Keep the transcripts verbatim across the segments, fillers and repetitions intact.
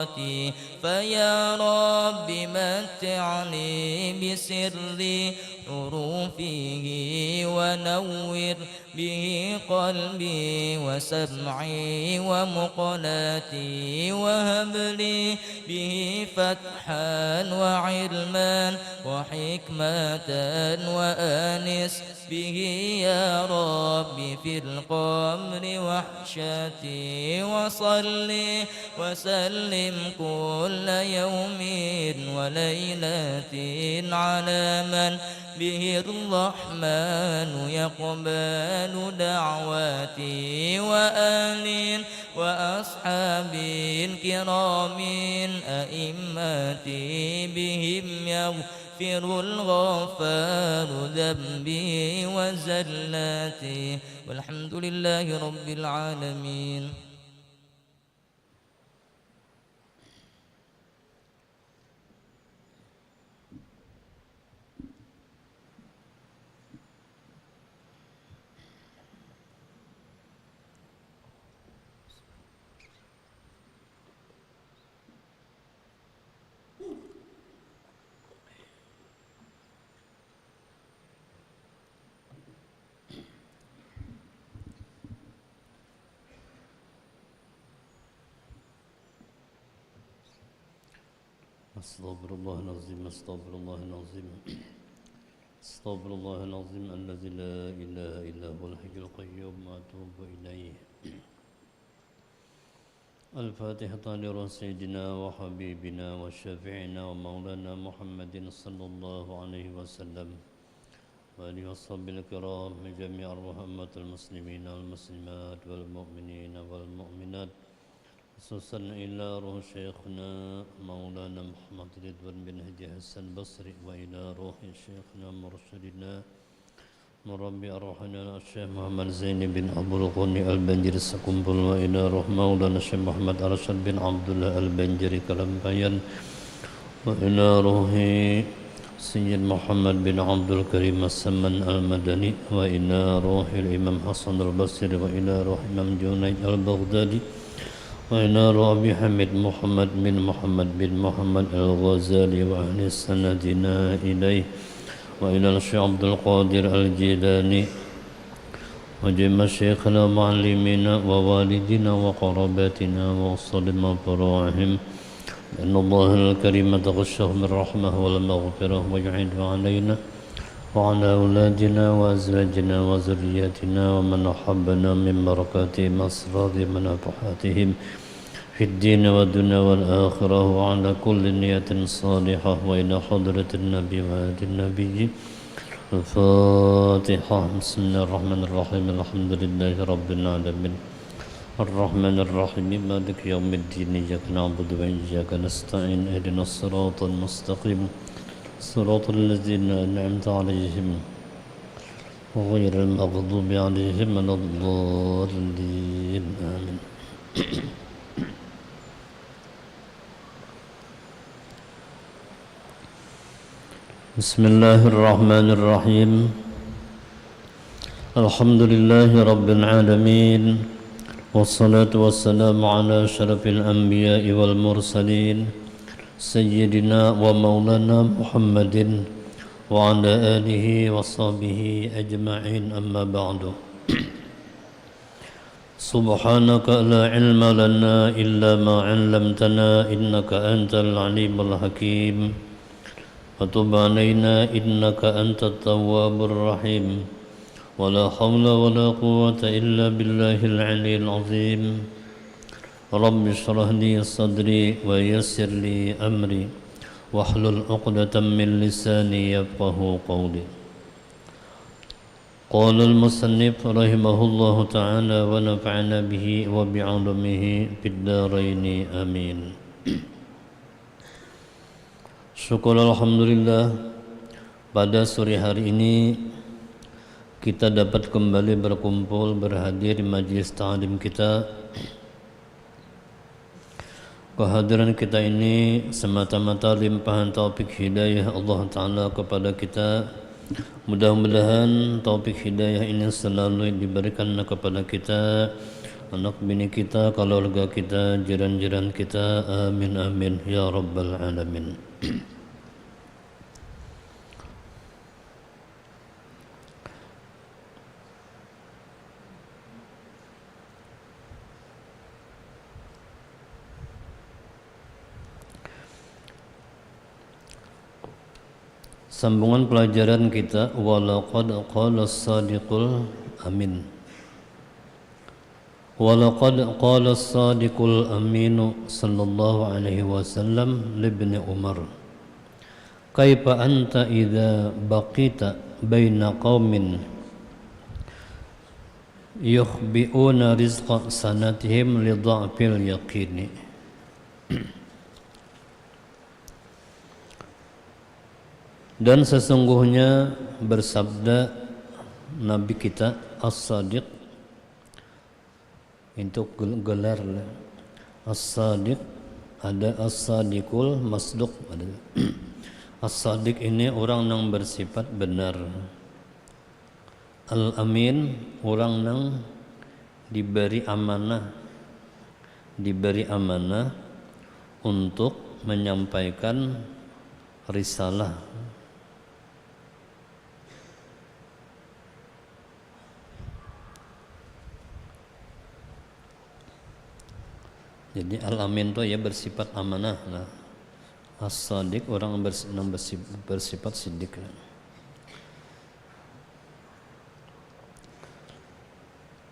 فيا رب متعني بسر حروفه ونور به قلبي وسمعي ومقلتي وهب لي به فتحا وعلما وحكمة وأنس به يا رب في القبر وحشتي وصلي وسلم كل يوم وليلة على من به الرحمن يقبل دعواتي وآل وأصحاب كرام أئمتي بهم يغفر الغفار ذنبي وزلتي والحمد لله رب العالمين. أستغفر الله العظيم، أستغفر الله العظيم، أستغفر الله العظيم الذي لا إله إلا هو الحي القيوم وأتوب إليه. الفاتحة لروح سيدنا وحبيبنا وشفيعنا ومولانا محمد صلى الله عليه وسلم وآله وصحبه الكرام وجميع أرواح أمة المسلمين والمسلمات والمؤمنين والمؤمنات، خصوصا إلى روح شيخنا مولانا محمد رضوان بن حاجي حسن البصري وإلى روح شيخنا مرشدنا مربي أرواحنا الشيخ محمد زين بن عبد الغني البنجري سكمبل وإلى روح مولانا الشيخ محمد أرشد بن عبد الله البنجري كلمبيان وإلى روح سيد محمد بن عبد الكريم السمن المدني وإلى روح الإمام حسن البصري وإلى روح الإمام جنيد البغدادي وإلى روح أبي حميد محمد بن محمد بن محمد الغزالي وأهل سندنا إليه وإلى الشيخ عبد القادر الجيلاني وجميع مشايخنا ومعلمينا ووالدينا وقراباتنا وأصولهم وفروعهم، لأن الله الكريم تغشاهم الرحمة والمغفرة ويعيد علينا وعلى أولادنا وأزواجنا وذرياتنا ومن أحبنا من بركاتهم وأسرارهم ونفحاتهم في الدين والدنيا والآخرة وعلى كل نية صالحة وإلى حضرة النبي وآل النبي. الفاتحة. بسم الله الرحمن الرحيم. الحمد لله رب العالمين. الرحمن الرحيم. مالك يوم الدين. إياك نعبد وإياك نستعين. اهدنا الصراط المستقيم. صراط الذين أنعمت عليهم غير المغضوب عليهم ولا الضالين. آمين. بسم الله الرحمن الرحيم. الحمد لله رب العالمين، والصلاة والسلام على أشرف الأنبياء والمرسلين، سيدنا ومولانا محمد وعلى آله وصحبه أجمعين، أما بعد. سبحانك لا علم لنا إلا ما علمتنا إنك أنت العليم الحكيم. وتب علينا إنك أنت التواب الرحيم. ولا حول ولا قوة إلا بالله العلي العظيم. رب اشرح لي صدري ويسر لي أمري واحلل عقدة من لساني يفقه قولي. قال المصنف رحمه الله تعالى ونفعنا به وبعلومه في الدارين آمين. Syukur alhamdulillah, pada sore hari ini kita dapat kembali berkumpul, berhadir di majlis ta'lim kita. Kehadiran kita ini semata-mata limpahan taufik hidayah Allah Ta'ala kepada kita. Mudah-mudahan taufik hidayah ini selalu diberikan kepada kita anak bini kita, keluarga kita, jiran-jiran kita. Amin, amin, ya rabbal alamin. Sambungan pelajaran kita, walaqad qala sadiqul amin. Walaqad qala sadiqul aminu sallallahu alaihi wasallam libni Umar, kaifa anta idza baqita baina qaumin yukhbi'una rizqa sanatihim li dha'fil yaqini. Dan sesungguhnya bersabda Nabi kita As-Sadiq, untuk gel- gelar lah. As-Sadiq, ada As-Sadiqul Masduq, ada. As-Sadiq ini orang yang bersifat benar. Al-Amin, orang yang diberi amanah, diberi amanah untuk menyampaikan risalah. Jadi Al-Amin tu ya bersifat amanah lah. As-Sadiq orang bers- nang bersi- bersifat sidik.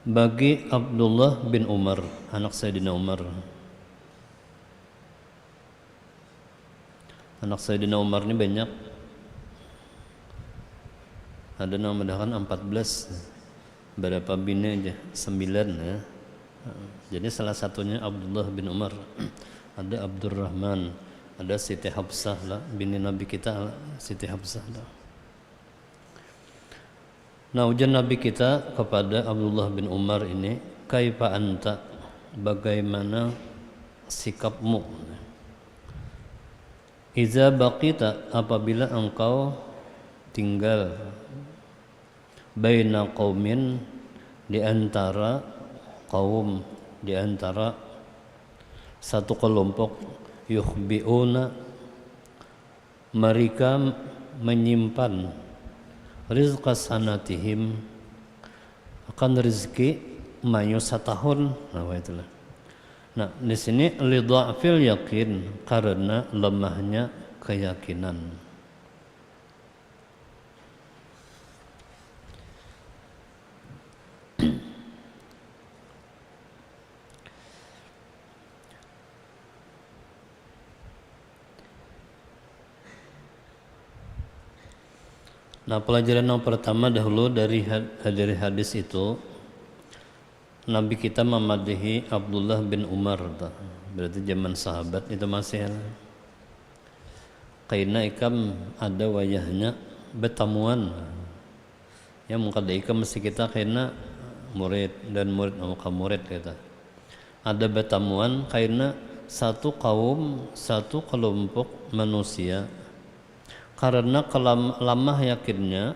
Bagi Abdullah bin Umar, anak Sayyidina Umar. Anak Sayyidina Umar ni banyak. Ada nang madahkan empat belas. Berapa bini aja? Sembilan, ya. Jadi salah satunya Abdullah bin Umar. Ada Abdurrahman, ada Siti Hafsah lah, bini Nabi kita Siti Hafsah lah. Nah, ujar Nabi kita kepada Abdullah bin Umar ini, "Kaifa anta? Bagaimana sikapmu? Iza baqita, apabila engkau tinggal, baina qaumin, di antara kaum, di antara satu kelompok, yukhbi'una, mereka menyimpan rizqa sanatihim, akan rezeki mayu satahun." Nah, itulah. Nah, di sini li dha'fil yakin, karena lemahnya keyakinan. Nah, pelajaran yang pertama dahulu dari had- dari hadis itu, Nabi kita memadahi Abdullah bin Umar tuh. Berarti zaman sahabat itu masih, kaina ikam ada wayahnya betamuan. Ya, mungkin ada ikam mesti kita kaina murid dan murid, oh, ka murid kita. Ada betamuan kaina satu kaum, satu kelompok manusia. Karena kelam- lamah yakinnya,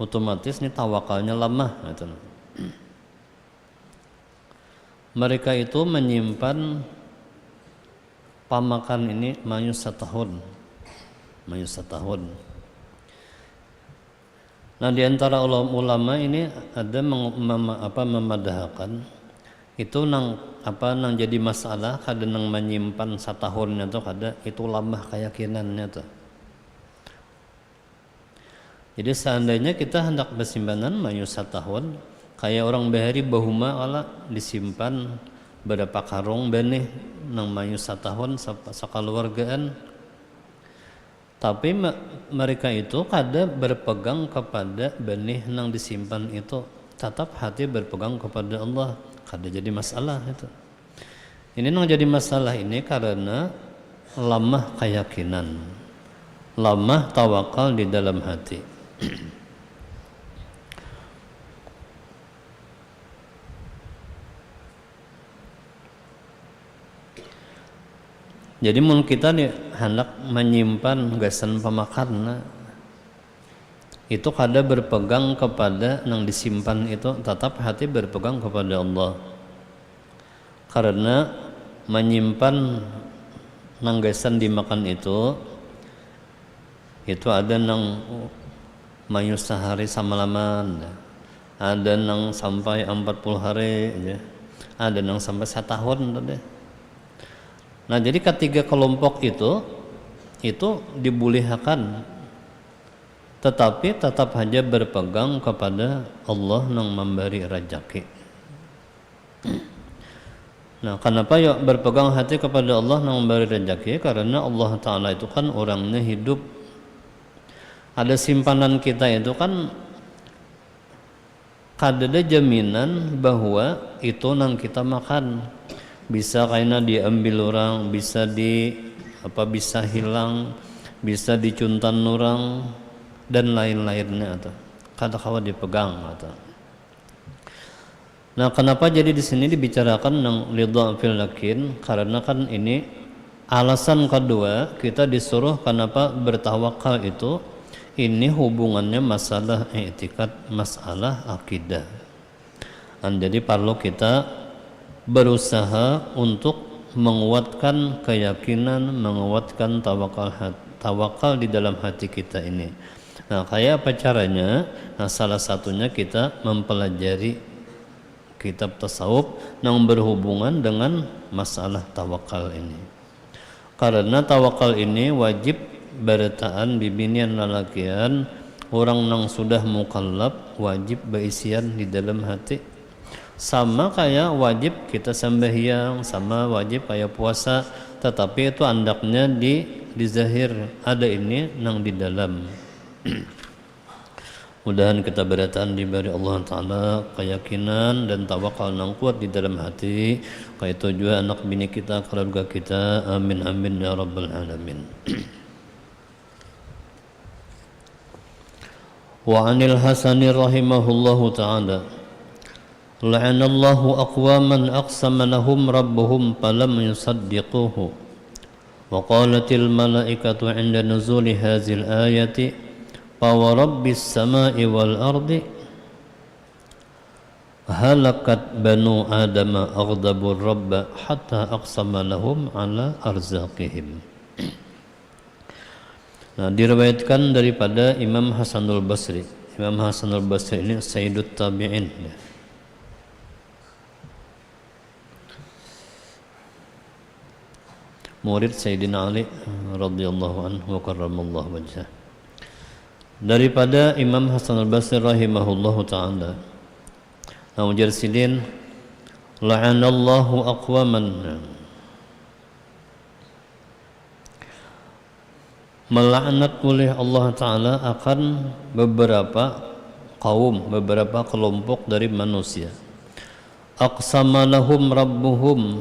otomatis ni tawakalnya lamah, gitu. Mereka itu menyimpan pamakan ini mayu satahun. Mayu satahun. Nah, di antara ulam- ulama ini ada meng- mema- apa, memadahakan itu nang apa nang jadi masalah, kada nang menyimpan satahunnya tuh, kada, itu lamah keyakinannya tuh. Jadi seandainya kita hendak besimpanan mayu satahun, kaya orang bahari bahuma kala disimpan berapa karung benih nang mayu satahun sa- sakaluargaan. Tapi me- mereka itu kada berpegang kepada benih nang disimpan itu, tetap hati berpegang kepada Allah, kada jadi masalah itu. Ini nang jadi masalah ini karena lamah keyakinan, lamah tawakal di dalam hati. Jadi mun kita ni handak menyimpan gasan pamakan, nah, itu kada berpegang kepada nang disimpan itu, tetap hati berpegang kepada Allah. Karena manyimpan nang gasan dimakan itu, itu ada nang mayu sahari samalaman, ada nang sampai empat puluh hari, ya. Ada nang sampai satahun tadi. Nah, jadi katiga kelompok itu, itu dibulihakan, tetapi tetap haja berpegang kepada Allah nang memberi rejeki. Nah, kenapa ya berpegang hati kepada Allah nang memberi rejeki? Karena Allah Ta'ala itu kan orangnya hidup. Ada simpanan kita itu kan kadada jaminan bahwa itu nang kita makan. Bisa kaina diambil orang, bisa di apa, bisa hilang, bisa dicuntan orang, dan lain-lainnya tuh. Kada kawa dipegang atau. Nah, kenapa jadi di sini dibicarakan nang lidhafil yakin? Karena kan ini alasan kedua kita disuruh kenapa bertawakal itu, ini hubungannya masalah iktikad, masalah akidah. Nah, jadi perlu kita berusaha untuk menguatkan keyakinan, menguatkan tawakal hat-, tawakal di dalam hati kita ini. Nah, kayak apa caranya? Nah, salah satunya kita mempelajari kitab tasawuf nang berhubungan dengan masalah tawakal ini. Karena tawakal ini wajib barataan bibinian lalakian, orang nang sudah mukallaf wajib baisian di dalam hati. Sama kaya wajib kita sambahyang, sama wajib kaya puasa, tetapi itu andaknya di, di zahir, ada ini nang di dalam. Mudahan kita barataan dibari Allah Ta'ala keyakinan dan tawakal nang kuat di dalam hati, kaitu jua anak bini kita, keluarga kita. Amin, amin, ya rabbal alamin. Wa anil Hasani rahimahullahu ta'ala, la'anallahu aqwaman aqsama lahum rabbuhum falam yusaddiquhu. Wa qalatil malaikatu inda nuzuli hazil ayati, fa wa rabbis samai wal ardi, halakat banu adama aghdabur rabba hatta aqsama lahum ala arzaqihim. Nah, diriwayatkan daripada Imam Hasanul Basri. Imam Hasanul Basri ini Sayyidut Tabi'in, ya. Murid Sayyidina Ali radhiyallahu anhu wa karramallahu wajhah. Daripada Imam Hasanul Basri rahimahullahu ta'ala. Nah, ujar sidin, la'anallahu aqwaman. Melaknat oleh Allah Ta'ala akan beberapa kaum, beberapa kelompok dari manusia. Aqsama lahum rabbuhum,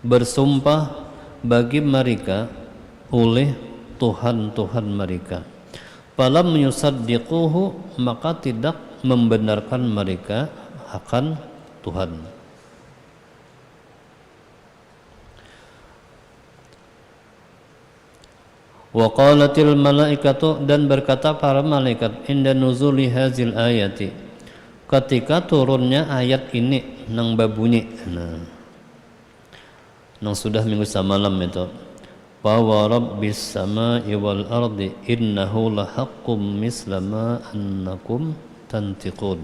bersumpah bagi mereka oleh Tuhan-Tuhan mereka. Falam yusaddiquhu, maka tidak membenarkan mereka akan Tuhan. Wa qalatil malaikatu, dan berkata para malaikat, inda nuzuli hazil ayati, ketika turunnya ayat ini nang babunyi, nah, nang sudah minggu samalam itu, fa wa rabbis samai wal ardi innahu lahaqqum misla ma annakum tantiqun.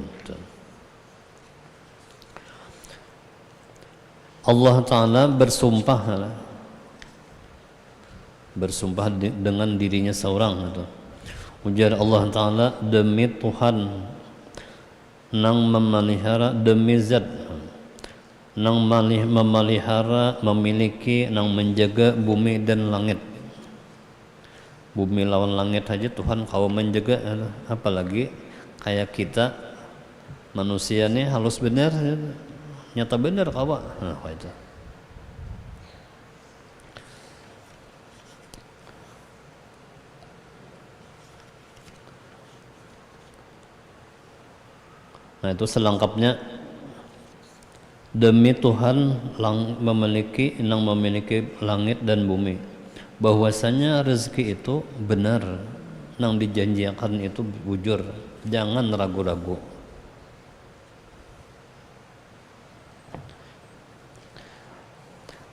Allah Ta'ala bersumpah, bersumpah di-, dengan dirinya seorang, gitu. Ujar Allah Ta'ala, demi Tuhan nang memelihara, demi zat nang malih-, memelihara, memiliki, nang menjaga bumi dan langit. Bumi lawan langit haja Tuhan kawa manjaga, apalagi kaya kita manusia ni halus banar, nyata banar kawa. Nah, kaitu. Nah, itu selengkapnya. Demi Tuhan lang-, memiliki, nang memiliki langit dan bumi, bahwasanya rezeki itu benar, nang dijanjiakan itu bujur, jangan ragu-ragu.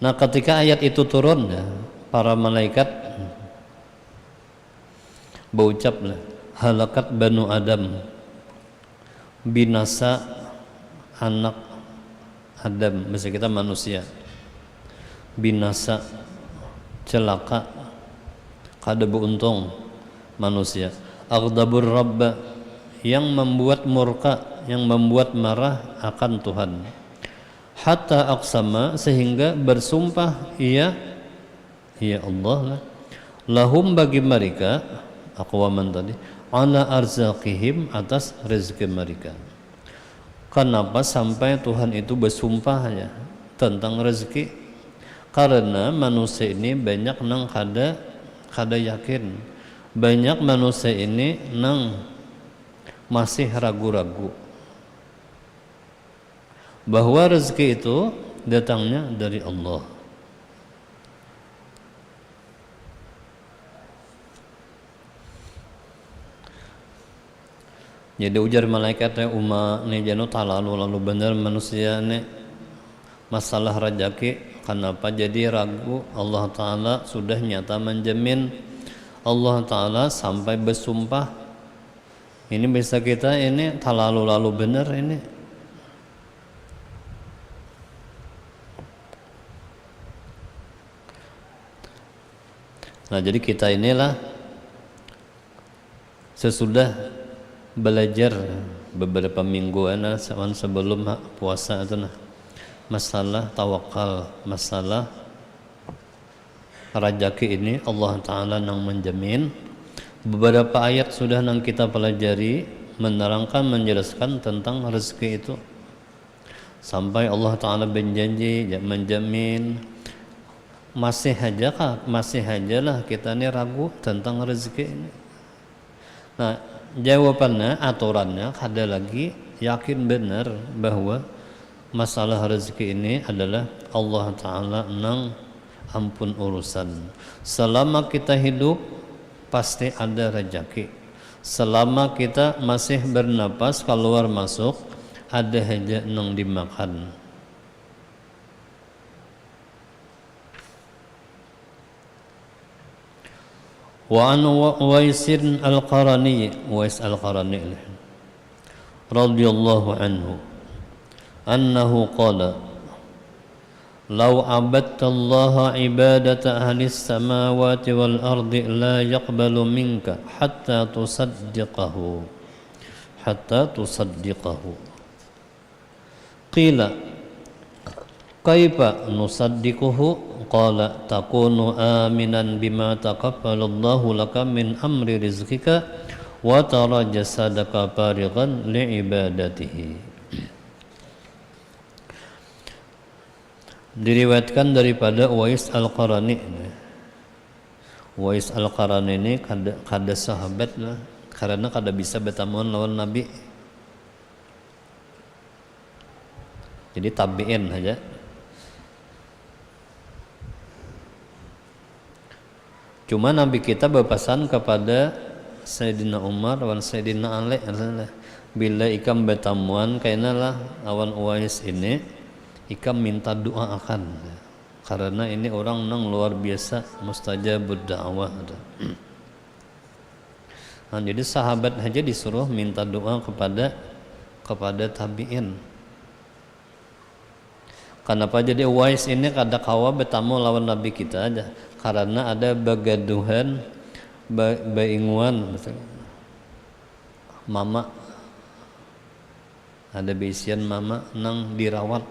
Nah, ketika ayat itu turun, ya, para malaikat baucap lah, "Halakat banu Adam," binasa anak Adam, maksud kita manusia, binasa, celaka, kada beuntung manusia. Aghdabur Rabba, yang membuat murka, yang membuat marah akan Tuhan. Hatta aqsama, sehingga bersumpah ia, ya Allah lah, lahum, bagi mereka, aqwaman tadi, ala arzaqihim, atas rezeki mereka. Kenapa sampai Tuhan itu bersumpah ya tentang rezeki? Karena manusia ini banyak nang kada, kada yakin. Banyak manusia ini nang masih ragu-ragu bahwa rezeki itu datangnya dari Allah. Jadi ujar malaikat, "Eh, uma ni janu talalu-lalu bener manusia ni masalah rajaki. Kenapa jadi ragu? Allah Ta'ala sudah nyata menjamin. Allah Ta'ala sampai bersumpah." Ini bisa kita ini talalu-lalu bener ini. Nah, jadi kita inilah sesudah belajar beberapa minggu, eh, nah, saman sebelum ha-, puasa itu, nah, masalah tawakal, masalah rajaki ini Allah Ta'ala nang menjamin. Beberapa ayat sudah nang kita pelajari menerangkan, menjelaskan tentang rezeki itu. Sampai Allah Ta'ala berjanji, ya, menjamin. Masih aja kah, masih aja lah kita ni ragu tentang rezeki ini. Nah, jawabannya, aturannya, kada lagi yakin benar bahwa masalah rezeki ini adalah Allah Ta'ala nang ampun urusan. Selama kita hidup, pasti ada rajaki. Selama kita masih bernapas, keluar masuk, ada haja nang dimakan. Wa an Wa-, Waisin Al-Qarani, Wais Al-Qarani, radhiyallahu anhu, annahu qala, "Lau abadtallaha ibadata ahlis samawati wal ardi la yaqbalu minka hatta tusaddiqahu, hatta tusaddiqahu." Qila, "Kaifa nusaddiquhu?" Qala, "Takunu aminan bima takaffalallahu laka min amri rizqika wa tara jasadaka farighan li ibadatihi." Diriwayatkan daripada Uwais Al-Qarani. Uwais Al-Qarani ini kada, kada sahabat lah, karena kada bisa batamuan lawan Nabi. Jadi tabi'in haja. Cuma Nabi kita bapasan kapada Sayyidina Umar wan Sayyidina Ali, bila ikam batamuan kainalah lawan Uwais ini, ikam minta doa akan, karena ini orang nang luar biasa mustajabud da'wah. Nah, jadi sahabat haja disuruh minta doa kepada, kepada tabi'in. Kenapa jadi Uwais ini kada kawa batamu lawan Nabi kita aja? Karena ada bagaduhan, ba-, bainguan, maksudnya. Mama, ada baisian mama nang dirawat.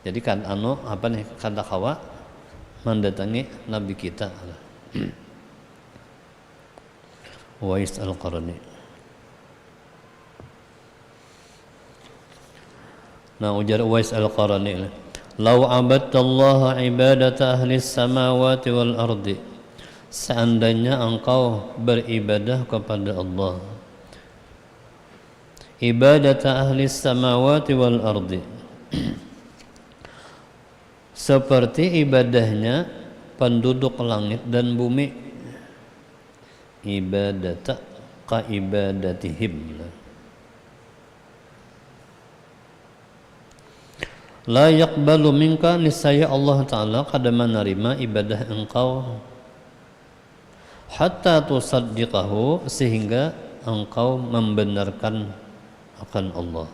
Jadi kan, anu, apa nih, kada kawa mandatangi Nabi kita. Uwais Al-Qarni. Nah, ujar Uwais Al-Qarni, "Lau abadtallaha ibadata ahlis samawati wal ardi." Seandainya engkau beribadah kepada Allah, ibadata ahlis samawati wal ardi, seperti ibadahnya penduduk langit dan bumi. Ibadata ka ibadatihim. La yaqbalu minka, niscaya Allah Ta'ala kada manarima ibadah engkau, hatta tusaddiqahu, sehingga engkau membenarkan akan Allah.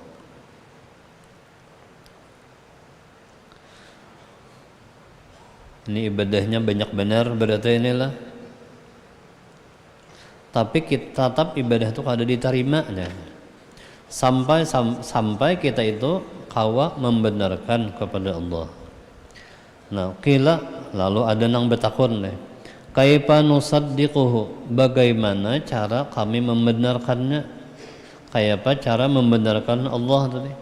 Ini ibadahnya banyak benar berarti inilah. Tapi kita tetap ibadah itu kada ditarima, nah. Sampai sam, sampai kita itu kawa membenarkan kepada Allah. Nah, qila, lalu ada nang betakun nih. Kaifa nusaddiquhu, bagaimana cara kami membenarkannya? Kayapa cara membenarkan Allah tadi?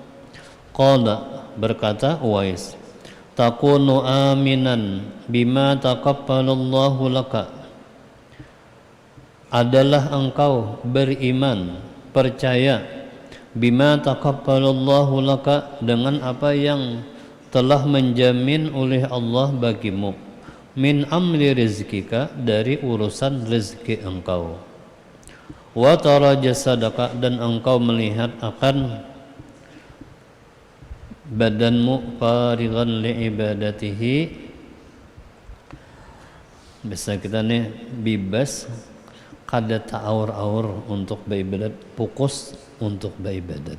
Qala, berkata Uwais, takunu aminan bima taqabbalallahu laka. Adalah engkau beriman, percaya, bima taqabbalallahu laka, dengan apa yang telah menjamin oleh Allah bagimu, min amri rizkika, dari urusan rezeki engkau, wa tara jasadaka, dan engkau melihat akan badanmu, farighan li ibadatihi, bisa kita nih bebas, kada ta'aur-aur untuk beribadat, fokus untuk beribadat.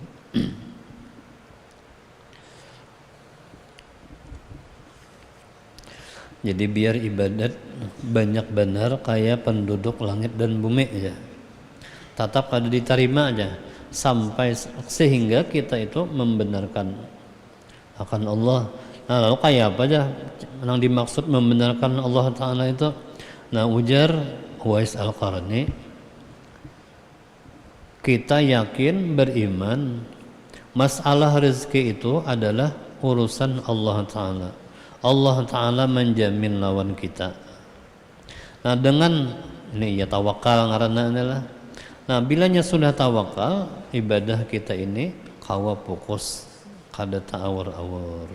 Jadi biar ibadat banyak benar kaya penduduk langit dan bumi aja, tatap kada ditarima aja, sampai sehingga kita itu membenarkan akan Allah. Nah, lalu kaya apa aja nang dimaksud membenarkan Allah Ta'ala itu? Nah, ujar Uwais Al-Qarni, kita yakin, beriman, masalah rezeki itu adalah urusan Allah Ta'ala. Allah Ta'ala menjamin lawan kita. Nah, dengan ini ya tawakal ngarannya lah. Nah, bilanya sudah tawakal, ibadah kita ini kawa fokus, kada ta'awur-awur.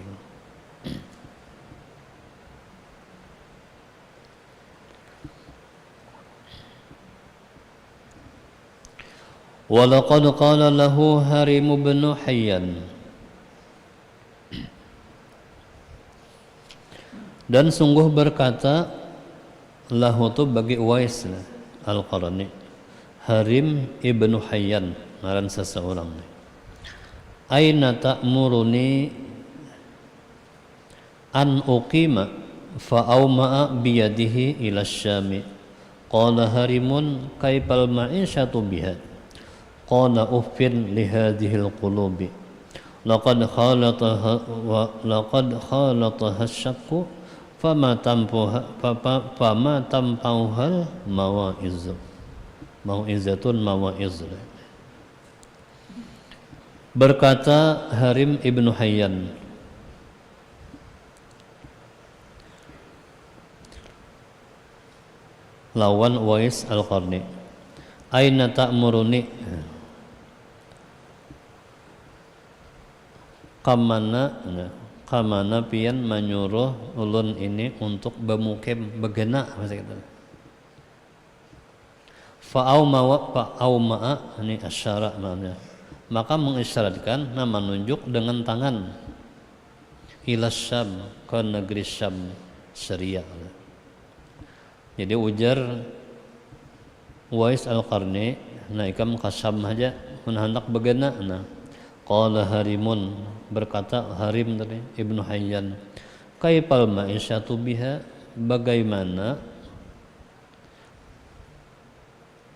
Walaqad qala lahu Harim bin Hayyan. Dan sungguh berkata, lahu tu bagi Uwais Al-Qarni, Harim ibnu Hayyan, ngaran seseorang ni. Aina ta'muruni an uqima, fa auma'a biyadihi ila syami. Qala Harimun, kaifal ma'isyatu biha? Qala uffin lihadzihil qulubi. Laqad khalataha wa laqad khalataha syakku, fama tampuha, fa, fa, fama tampauhal mawaizu. Mauizatun mawaiz. Berkata Harim ibnu Hayyan, lawan Uwais Al-Qarni. Aina ta'muruni? Kamana, kamana pian manyuruh ulun ini untuk bamukim, bagana, masa gitu. Fa'aumawa, fa'auma'a, ini asyara maknanya. Maka mengisyaratkan, nah, menunjuk dengan tangan. Ila Syam, ke negeri Syam, Syria. Jadi ujar Uwais Al-Qarni, nah, ikam ka Syam haja, mun handak bagana, nah. Qala Harimun, berkata Harim tadi, Ibnu Hayyan, kaifal ma'isyatu biha, bagaimana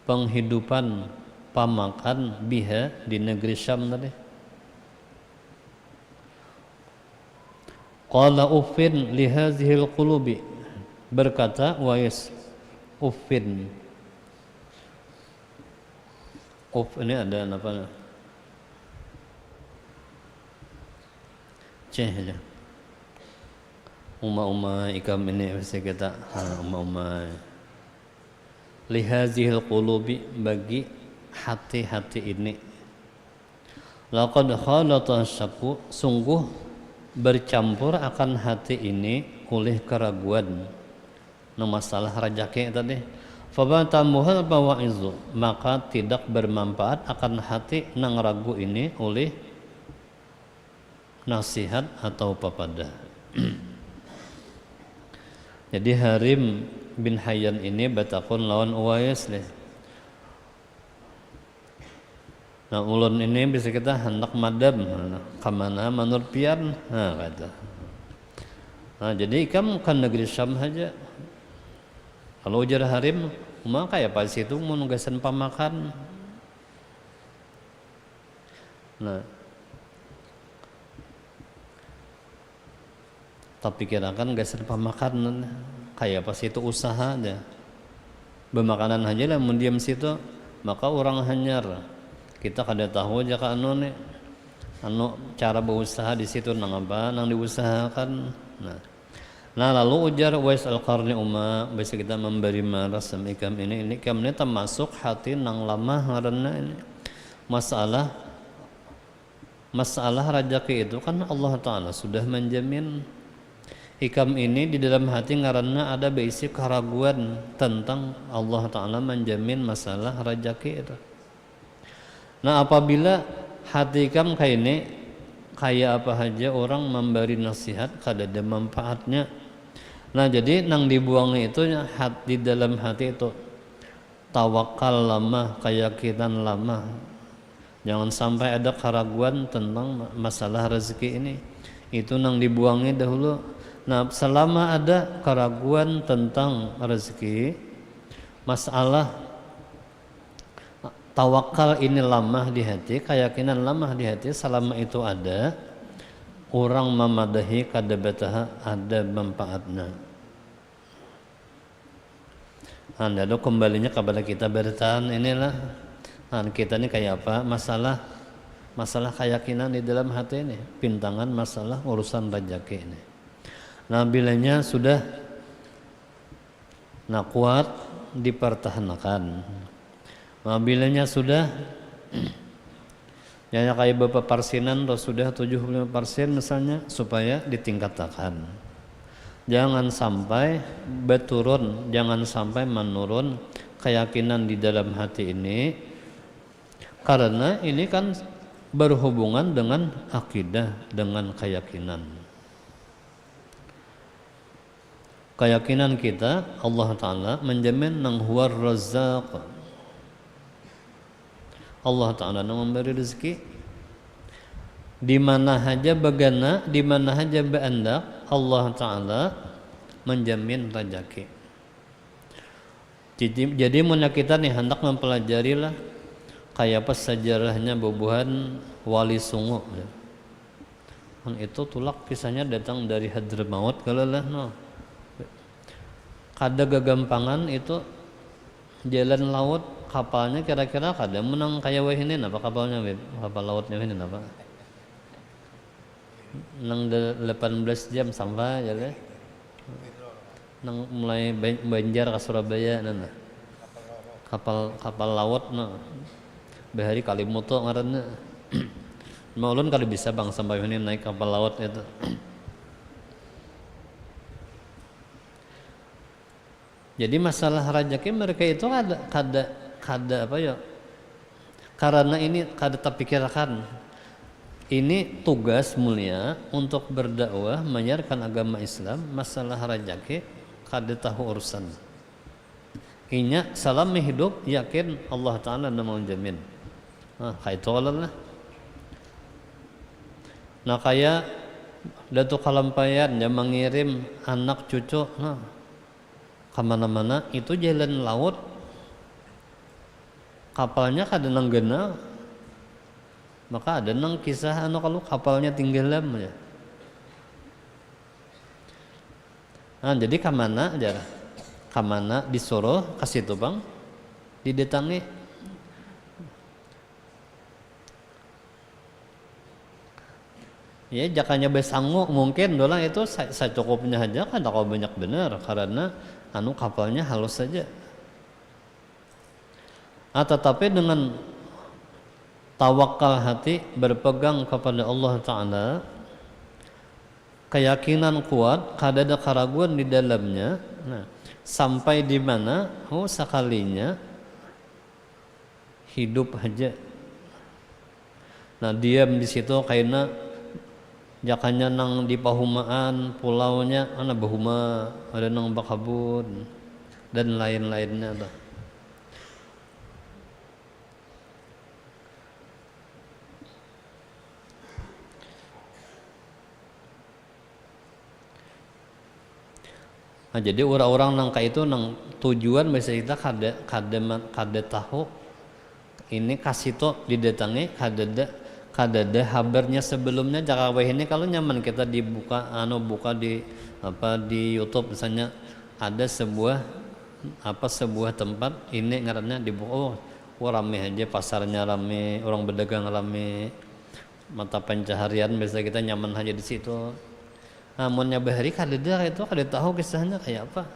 penghidupan pamakan biha di negeri Syam tadi? Qala uffin lihazihil qulubi. Berkata Uwais, uffin. Uff ini ada apa? Ceh aja. Uma-uma ikam ini pasti kita, ha, uma-uma. Lihazihil qulubi, bagi hati-hati ini. Laqad khalata syakku, sungguh bercampur akan hati ini oleh keraguan. Nah, masalah rajaki tadi. Fama tambuhal mawaizu, maka tidak bermanfaat akan hati nang ragu ini oleh Nasihat atau papadah. Jadi Harim bin Hayyan ini batakun lawan Uwais lih. Nah, ulun ini bisa kita handak madam, kamana menurut pian? Nah, kata. Nah, jadi ikam ke negeri Syam saja. Kalau ujar Harim, uma kayak apa situ mun gasan pamakan. Nah, tapi kirakan gasan pamakan, kayak apa situ usaha aja. Bemakanan aja lah mun diam situ, maka orang hanyar. Kita kada tahu aja ke anu nih, anu cara berusaha di situ nang apa nang diusahakan. Nah, Nah, lalu ujar Uwais Al-Qarni, uma, bisa kita memberi maras sama ikam ini, ini ikam ini termasuk hati nang lamah ngarannya ini. Masalah masalah rajaki itu kan Allah Ta'ala sudah menjamin. Ikam ini di dalam hati ngarannya ada berisi keraguan tentang Allah Ta'ala menjamin masalah rajaki itu. Nah, apabila hati ikam kaini, kaya apa haja urang mambari nasihat kadada manpaatnya. Nah, jadi nang dibuangi itu hat, di dalam hati itu tawakal lamah, kayakinan lamah. Jangan sampai ada karaguan tentang ma- masalah rezeki ini. Itu nang dibuangi dahulu. Nah, selama ada karaguan tentang rezeki, masalah tawakal ini lamah di hati, kayakinan lamah di hati, salama itu ada, urang mamadahi kada bataha ada manpaatnya. Nah, lalu kembalinya kepada kita bertahan inilah. Nah, kita ni kaya apa? Masalah masalah kayakinan di dalam hati ini, pintangan masalah urusan rajaki ini. Nah, bilanya sudah Nah, kuat dipertahankan. Nah, bilanya sudah, ya, ya, kayak bapak parsinan tuh sudah tujuh puluh lima persen misalnya, supaya ditingkatakan. Jangan sampai berturun, jangan sampai menurun keyakinan di dalam hati ini, karena ini kan berhubungan dengan akidah, dengan keyakinan. Keyakinan kita, Allah Ta'ala menjamin nang huwa razaq. Allah Ta'ala nang memberi rezeki. Di mana haja bagana, di mana haja baandak, Allah Ta'ala menjamin rajaki. Jadi, jadi munnya kita nih handak mempelajari lah kaya apa sejarahnya bubuhan Wali Sungu. Kan itu tulak kisahnya datang dari Hadramaut kalo lah no. Kada gagampangan itu jalan laut, kapalnya kira-kira kada menang kaya wahini napa kapalnya Bib? Kapal lautnya wahini napa? Nang delapan belas jam sampai jar deh. Nang mulai Banjar ka Surabaya nana. Kapal kapal laut no. Bahari Kalimuto ngarannya. Maulun kada bisa bang sampai ini naik kapal laut itu. Jadi masalah rajaki mereka itu kada kada kada apa ya? Karena ini kada terpikirkan. Ini tugas mulia untuk berdakwah menyiarkan agama Islam. Masalah rajaki kada tahu urusan. Inya salami hidup yakin Allah Ta'ala nang menjamin. Nah, kaitu lah. Nah, kaya Datu Kalampayan yang mengirim anak cucu nah, kemana-mana itu jalan laut. Kapalnya kada nang ganal, maka ada nang kisah anu kalau kapalnya tinggalam ya. Nah, jadi kamana jar, kamana disuruh ke situ bang, didatangi. Ya, jakanya besangu mungkin dolah itu sa- sacukupnya saja kan tak banyak benar karena anu kapalnya halus saja. Ah, tetapi dengan tawakal hati berpegang kepada Allah Ta'ala, keyakinan kuat, kada ada keraguan di dalamnya, nah, sampai di mana, oh, sekalinya hidup aja. Nah, diam di situ kaina Jakanya nang di pahumaan pulaunya, ana bahuma, ada nang bakabun, dan lain-lainnya tuh. Nah, jadi orang-orang nang kayak itu nang tujuan biasa kita kada kada kada tahu ini kasih tuh didatangi kada ada kada ada habarnya sebelumnya cakap ini kalau nyaman kita dibuka anu buka di apa di YouTube misalnya ada sebuah apa sebuah tempat ini ngarannya dibuka oh, oh rame aja pasarnya rame orang berdagang rame mata pencaharian biasa kita nyaman aja di situ. Amunnya bahari kadada kaya itu, kada tahu kisahnya kaya apa.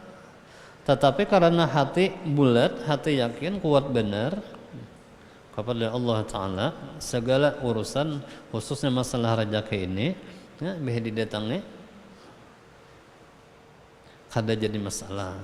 Tatapi karana hati bulat, hati yakin, kuat banar kapada Allah Ta'ala, sagala urusan, khususnya masalah rajaki ini, ya, bahari didatangi, kada jadi masalah.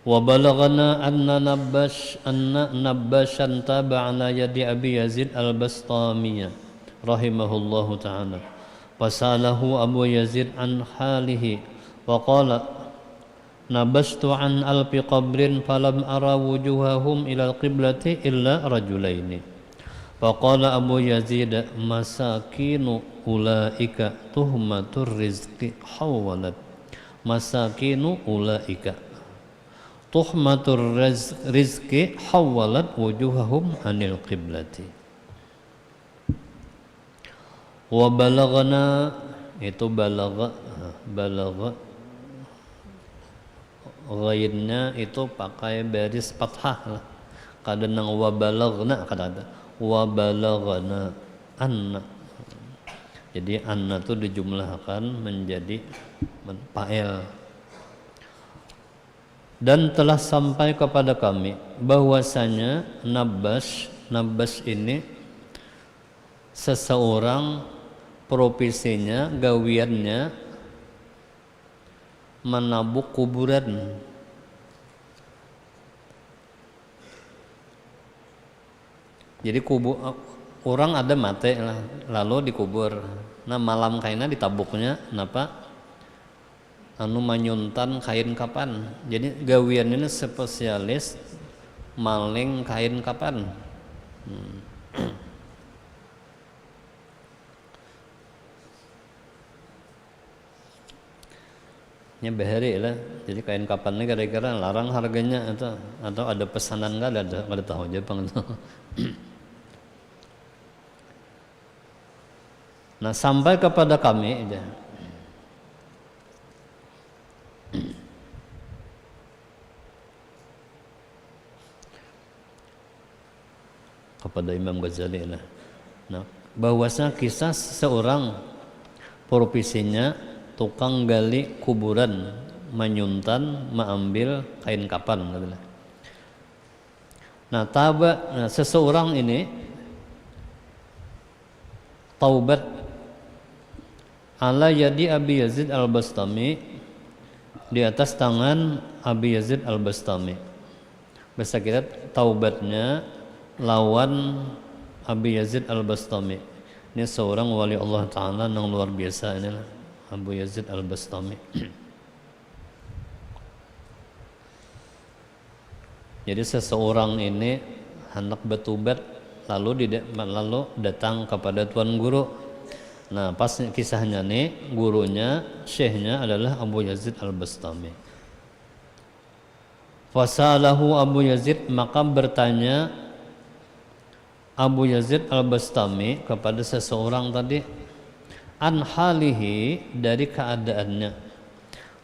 Wa balaghana anna Nabbash anna Nabbashan taba ala yadi Abi Yazid Al-Bastami rahimahullahu ta'ala. Fasalahu Abu Yazid an halihi wa qala Nabastu an alfi qabrin falam ara wujuhahum ilal qiblati illa rajulaini. Faqala Abu Yazid masakinu ulaika tuhmatur rizqi hawwalat masakinu ulaika tuhmatur rizqi hawwalat wujuhahum anil qiblati. Wa balaghana itu balagha balagha ghainnya itu pakai baris fathah lah. Kada nang wa balaghna kada ada. Wa balaghana anna. Jadi anna tu dijumlahkan menjadi fa'il. Dan telah sampai kepada kami bahwasanya Nabas Nabas ini seseorang profesinya gawiannya manabuk kuburan. Jadi kubu orang ada mati lah, lalu dikubur. Nah malam kaina ditabuknya napa anu manyuntan kain kapan. Jadi gawian ini spesialis maling kain kapan. Hmm. Nya bahari lah. Jadi kain kapan ini kira-kira larang harganya atau atau ada pesanan nggak ada nggak ada tahu aja bang itu. Nah sampai kepada kami aja. Kepada Imam Ghazali lah. Nah, bahwasa kisah seseorang profesinya tukang gali kuburan, manyuntan, maambil kain kapan katanya. Nah, taba nah, seseorang ini taubat ala yadi Abi Yazid Al-Bastami di atas tangan Abi Yazid Al-Bastami. Basa kita taubatnya lawan Abi Yazid Al-Bastami. Ini seorang wali Allah Ta'ala yang luar biasa ini Abu Yazid Al-Bastami. Jadi seseorang ini hendak bertubat lalu di lalu datang kepada tuan guru. Nah, pas kisahnya nih gurunya, syekhnya adalah Abu Yazid Al-Bastami. Fasalahu Abu Yazid maka bertanya Abu Yazid Al-Bastami kepada seseorang tadi an halihi dari keadaannya.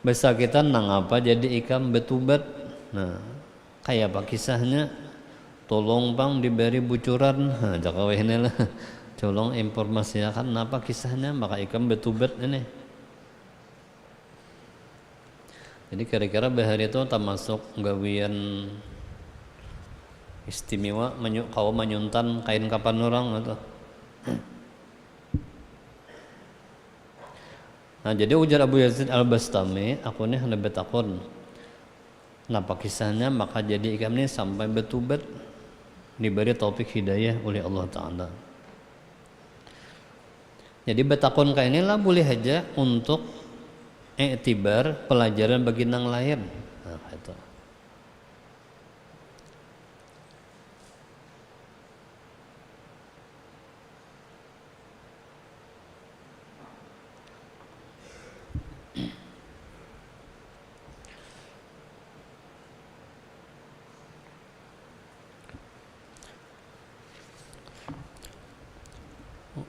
Basa kita nang apa jadi ikam betubat. Nah, kayak apa kisahnya? Tolong pang diberi bucuran. Nah, jaka wehne lah. Tolong informasiakan apa kisahnya maka ikam betubat ini. Jadi kira-kira bahari itu termasuk gawian istimewa menyu, kawa menyuntan kain kapan orang itu. Nah, jadi ujar Abu Yazid Al-Bastami, aku nih hendak betakun, napa kisahnya maka jadi ikam nih sampai betubat, diberi taufik hidayah oleh Allah Ta'ala. Jadi betakun kayak inilah boleh aja untuk iktibar pelajaran bagi nang lain. Nah, itu.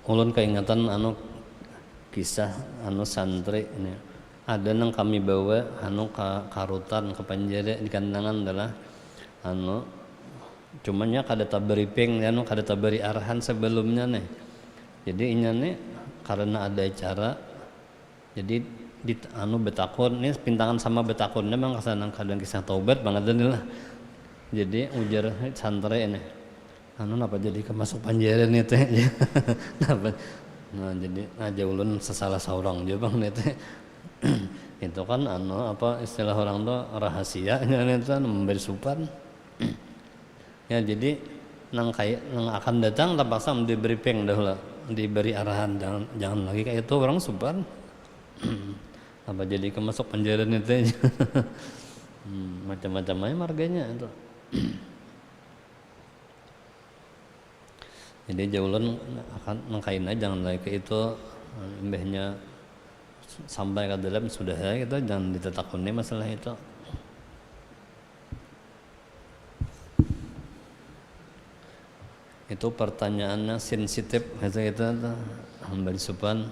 Ulun kaingatan anu kisah anu santri ini. Ada nang kami bawa anu ka karutan ke penjara di kandangan adalah anu cumanya kada tabriping anu kada taberi arahan sebelumnya nih. Jadi inya nih karena ada acara jadi di anu betakun ini pintangan sama betakunnya mang kesanang kadang kisah taubat bang ada nih lah. Jadi ujar santri ini anu napa jadi kemasuk panjaran itu ya napa nah jadi aja ulun sesalah seorang juga bang itu itu kan anu apa istilah orang tuh rahasianya itu kan memberi supan ya jadi nang kayak nang akan datang terpaksa di briefing dahulu diberi arahan jangan jangan lagi kayak itu orang supan apa jadi kemasuk panjaran itu aja hmm, macam-macam aja marganya itu jadi jaulan akan nang kaina jangan lagi ke itu imbahnya sampai ke dalam sudah ya gitu jangan ditetakuni masalah itu itu pertanyaannya sensitif gitu gitu hamba supan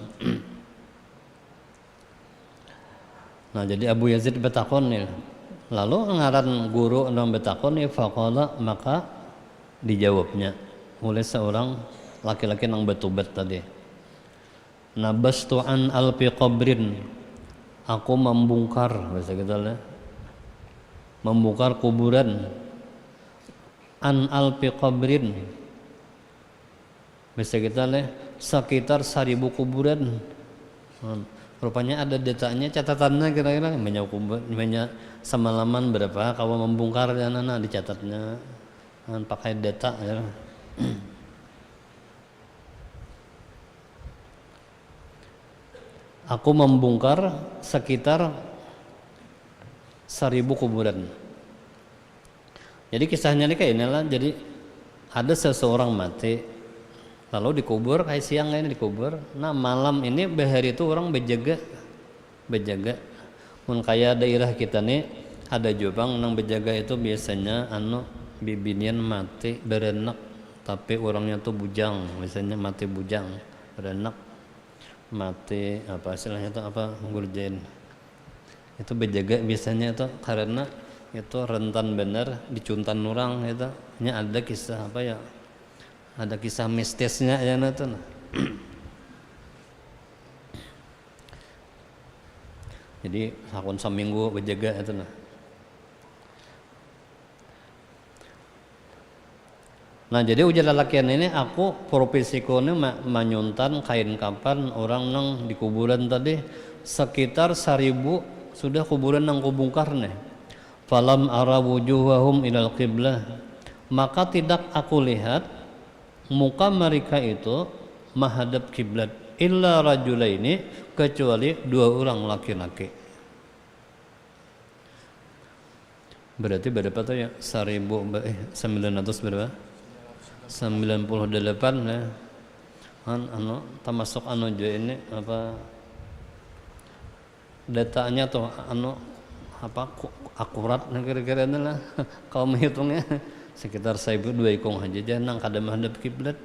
Nah, jadi Abu Yazid betakon nih. Lalu ngaran guru nang betakon nih faqala maka dijawabnya oleh seorang laki-laki nang betubat tadi. Nabastu an alfi qabrin. Aku membungkar, bahasa kita lah. Membungkar kuburan. An alfi qabrin. Bisa kita leh sekitar seribu kuburan. Hmm. Rupanya ada datanya catatannya kira-kira banyak kubur, banyak semalaman berapa kawa membongkar ya nana dicatatnya hmm, pakai data ya. Aku membongkar sekitar seribu kuburan. Jadi kisahnya ini kayak inilah. Jadi ada seseorang mati, lalu dikubur kayak siang ini dikubur. Nah malam ini bahari itu orang berjaga, berjaga. Mun kaya daerah kita nih ada jubang nang berjaga itu biasanya anu bibinian mati berenak tapi orangnya tuh bujang biasanya mati bujang berenak mati apa istilahnya tuh apa gurjain itu bejaga biasanya itu karena itu rentan benar dicuntan orang itu nya ada kisah apa ya ada kisah mistisnya ya nah tuh nah. Jadi sakun seminggu bejaga itu nah. Nah jadi ujar lalakian ini aku profesiku ini ma- manyuntan kain kapan orang nang di kuburan tadi sekitar seribu sudah kuburan nang kubungkar nih. Falam ara wujuhahum ilal qiblah. Maka tidak aku lihat muka mereka itu menghadap kiblat illa rajulaini kecuali dua orang laki-laki. Berarti berapa tuh ya? Seribu eh sembilan ratus berapa? Sembilan puluh delapan ya. Kan anu termasuk anu juga ini apa datanya tuh anu apa akurat nah kira-kira ini lah kalau menghitungnya sekitar seribu dua ikung aja jangan kada menghadap kiblat.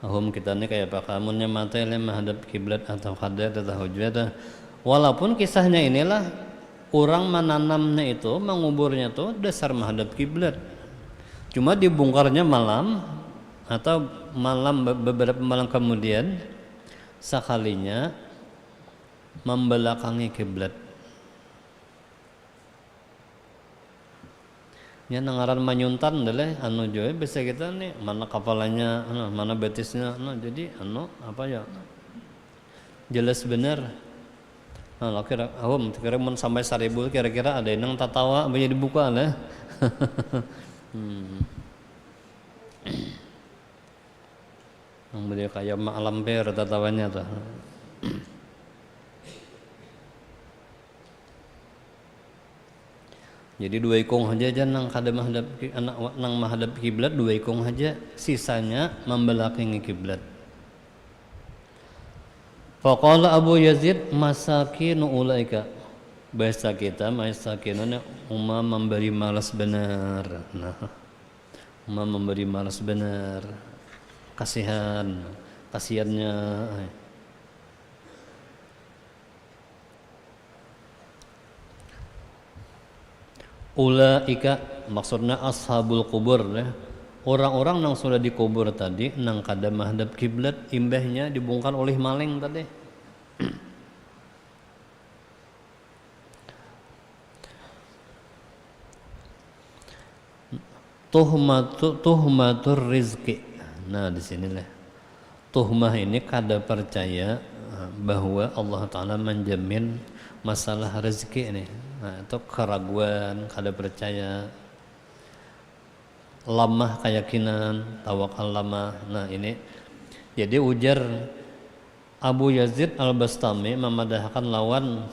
Ahum kita ni kaya apa kamunnya mata ilai mahadap kiblat atau kada kita tahu jua dah. Walaupun kisahnya inilah orang mananamnya itu manguburnya tu dasar mahadap kiblat. Cuma dibungkarnya malam atau malam beberapa malam kemudian sakalinya membelakangi kiblat. Nya nang ngaran manyuntan daleh anu jua bisa kita nih mana kapalanya anu, mana betisnya anu, jadi anu apa ya Jelas benar. Nah, oke, ahum, kira mun sampai saribu kira-kira ada nang tatawa apa jadi buka lah. Hmm. Nang model kayak mak lampir tatawanya tuh. Jadi dua ikung haja jan nang kada mahadap ki- anak wa- nang mahadap kiblat dua ikung haja, sisanya mambalakingi kiblat. Faqala Abu Yazid masakinu ulaika. Bahasa kita masakinu ni uma memberi malas benar. Nah, uma memberi malas benar. Kasihan, kasihannya. Ulaika maksudnya ashabul kubur ya. Orang-orang yang sudah dikubur tadi nang kada menghadap kiblat imbahnya dibungkar oleh maling tadi. Tuhmatu tuhmatur rizki. Nah, di sinilah tuhmah ini kada percaya eh, bahwa Allah Ta'ala menjamin masalah rezeki ini. Nah, itu keraguan, kada percaya, lamah keyakinan, tawakal lamah. Nah, ini jadi ujar Abu Yazid Al-Bastami memadahakan lawan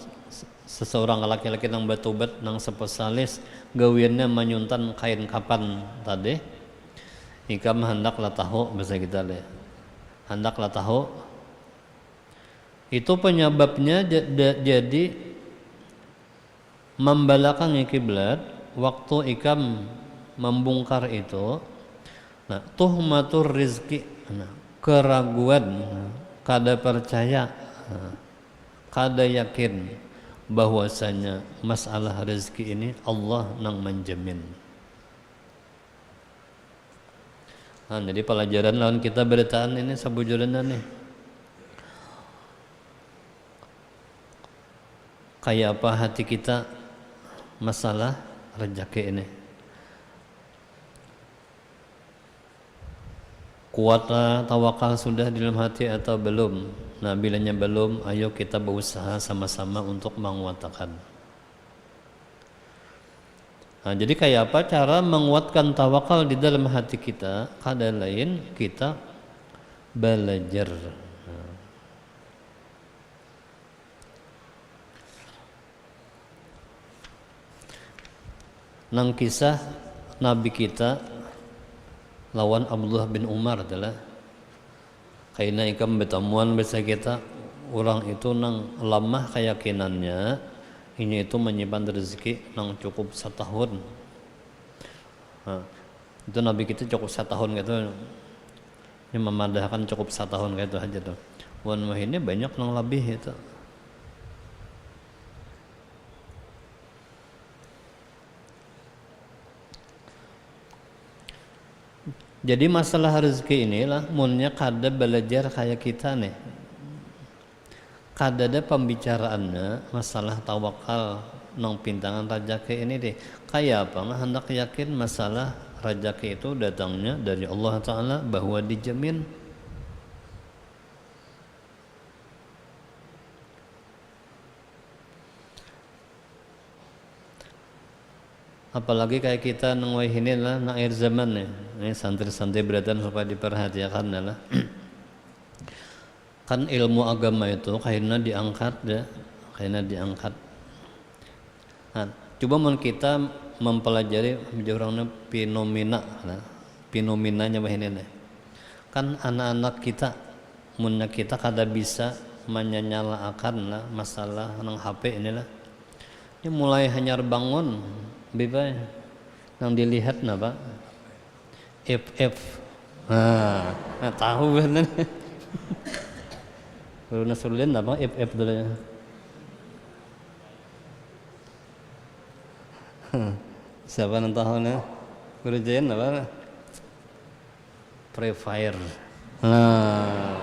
seseorang laki-laki nang batubat nang spesialis gawiannya manyuntan kain kapan tadi. Ikam handaklah tahu bahasa kita leh. Handaklah tahu itu penyebabnya jadi membalakangi kiblat waktu ikam membungkar itu. Nah, tuhmatur rizki, nah, keraguan, nah, kada percaya, nah, kada yakin bahwasanya masalah rezeki ini Allah nang menjamin. Nah, jadi pelajaran lawan kita beritaan ini sabujurnya nih. Kayak apa hati kita masalah rezeki ini. Kuatlah tawakal sudah di dalam hati atau belum? Nah, bilanya belum, ayo kita berusaha sama-sama untuk menguatakan. Nah, jadi kayak apa cara menguatkan tawakal di dalam hati kita? Kada lain kita belajar. Nah. Nang kisah Nabi kita lawan Abdullah bin Umar adalah kaina ikam betamuan biasa kita orang itu nang lamah keyakinannya inya itu menyimpan rezeki nang cukup setahun. Nah, itu Nabi kita cukup setahun gitu. Ini memadahakan cukup setahun gitu aja tuh. Wan wahini banyak nang lebih itu. Jadi masalah rezeki inilah munnya kada belajar kayak kita nih. Kada ada pembicaraannya masalah tawakal nang pintangan rajaki ini deh. Kayak apa nggak hendak yakin masalah rajaki itu datangnya dari Allah Ta'ala bahwa dijamin. Apalagi kayak kita nang wayahini lah nang akhir zaman nih. Ini santri-santri beratan supaya diperhatikan lah. Kan ilmu agama itu kaina diangkat ya, kaina diangkat. Nah, coba mun kita mempelajari orangnya fenomena, nah, fenomenanya wahini nih. Kan anak-anak kita, munnya kita kada bisa menyalahkan lah masalah nang H P inilah. Ini mulai hanyar bangun, bibai. Nang dilihat napa? F F. Nah, nah tahu benar. Guru Nasrulin apa F F dulu ya? Siapa nang tahu nih? Guru Jain apa? Free Fire. Nah.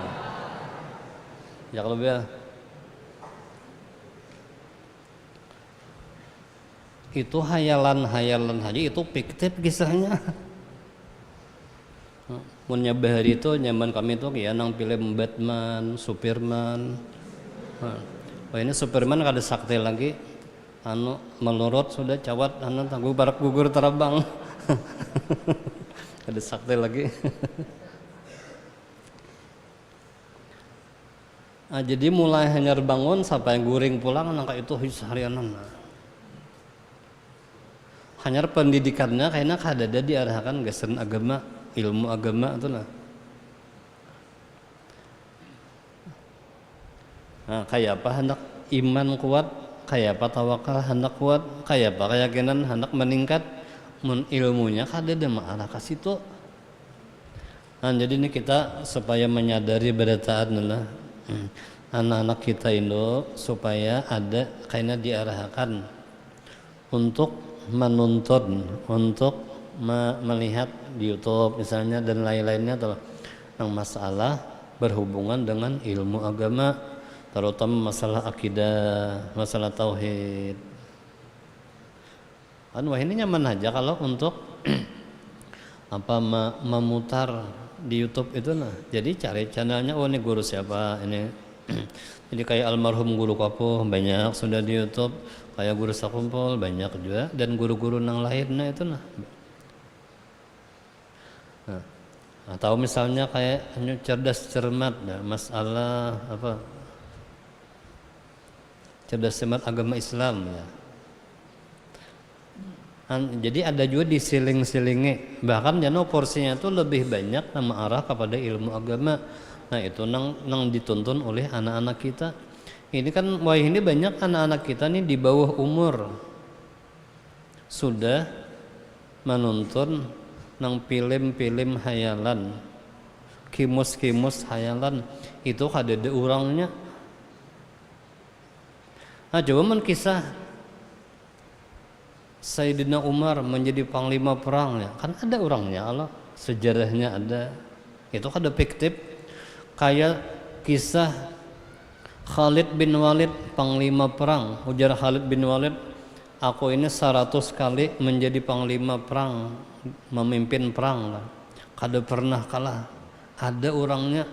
Ya kalau biar itu hayalan-hayalan aja itu fiktif kisahnya. Munnya bahari itu nyaman kami tuh ya nang film Batman, Superman, Wah, ini Superman kada sakti lagi. Anu, melurut sudah cawat, anu, tangguh barak gugur terabang. Kada sakti lagi. Ah, jadi mulai hanyar bangun sampai guring pulang nang kaitu seharianan. Nah. Hanyar pendidikannya kayaknya kadada diarahkan gasan agama, ilmu agama tu nah. Nah, kaya apa handak iman kuat, kaya apa tawakal handak kuat, kaya apa keyakinan handak meningkat, mun ilmunya kadada maarah ka situ. Nah, jadi ini kita supaya menyadari berataan lah. Hmm. Anak-anak kita itu supaya ada kaina diarahakan untuk menuntun, untuk me- melihat di YouTube misalnya dan lain-lainnya tuh. Yang masalah berhubungan dengan ilmu agama, terutama masalah akidah, masalah tauhid. Kan wah ini nyaman aja kalau untuk apa me- memutar di YouTube itu nah. Jadi cari channelnya, oh ini guru siapa ini. Jadi kayak almarhum guru Kapuh banyak sudah di YouTube, kayak guru Sakumpul banyak juga dan guru-guru nang lainnya itu nah. Nah, atau misalnya kayak anu, cerdas cermat nah, masalah apa cerdas cermat agama Islam ya. An- jadi ada juga disiling-silingi, bahkan jano porsinya tuh lebih banyak nama arah kepada ilmu agama. Nah, itu nang nang dituntun oleh anak-anak kita. Ini kan wayah ini banyak anak-anak kita nih di bawah umur sudah menuntun nang film-film hayalan, kimus-kimus hayalan, itu kadada urangnya. Nah, coba mun kisah Sayyidina Umar menjadi panglima perang ya, kan ada urangnya Allah, sejarahnya ada. Itu kada fiktif. Kayak kisah Khalid bin Walid panglima perang, ujar Khalid bin Walid, aku ini seratus kali menjadi panglima perang, memimpin perang lah, kada pernah kalah. Ada urangnya,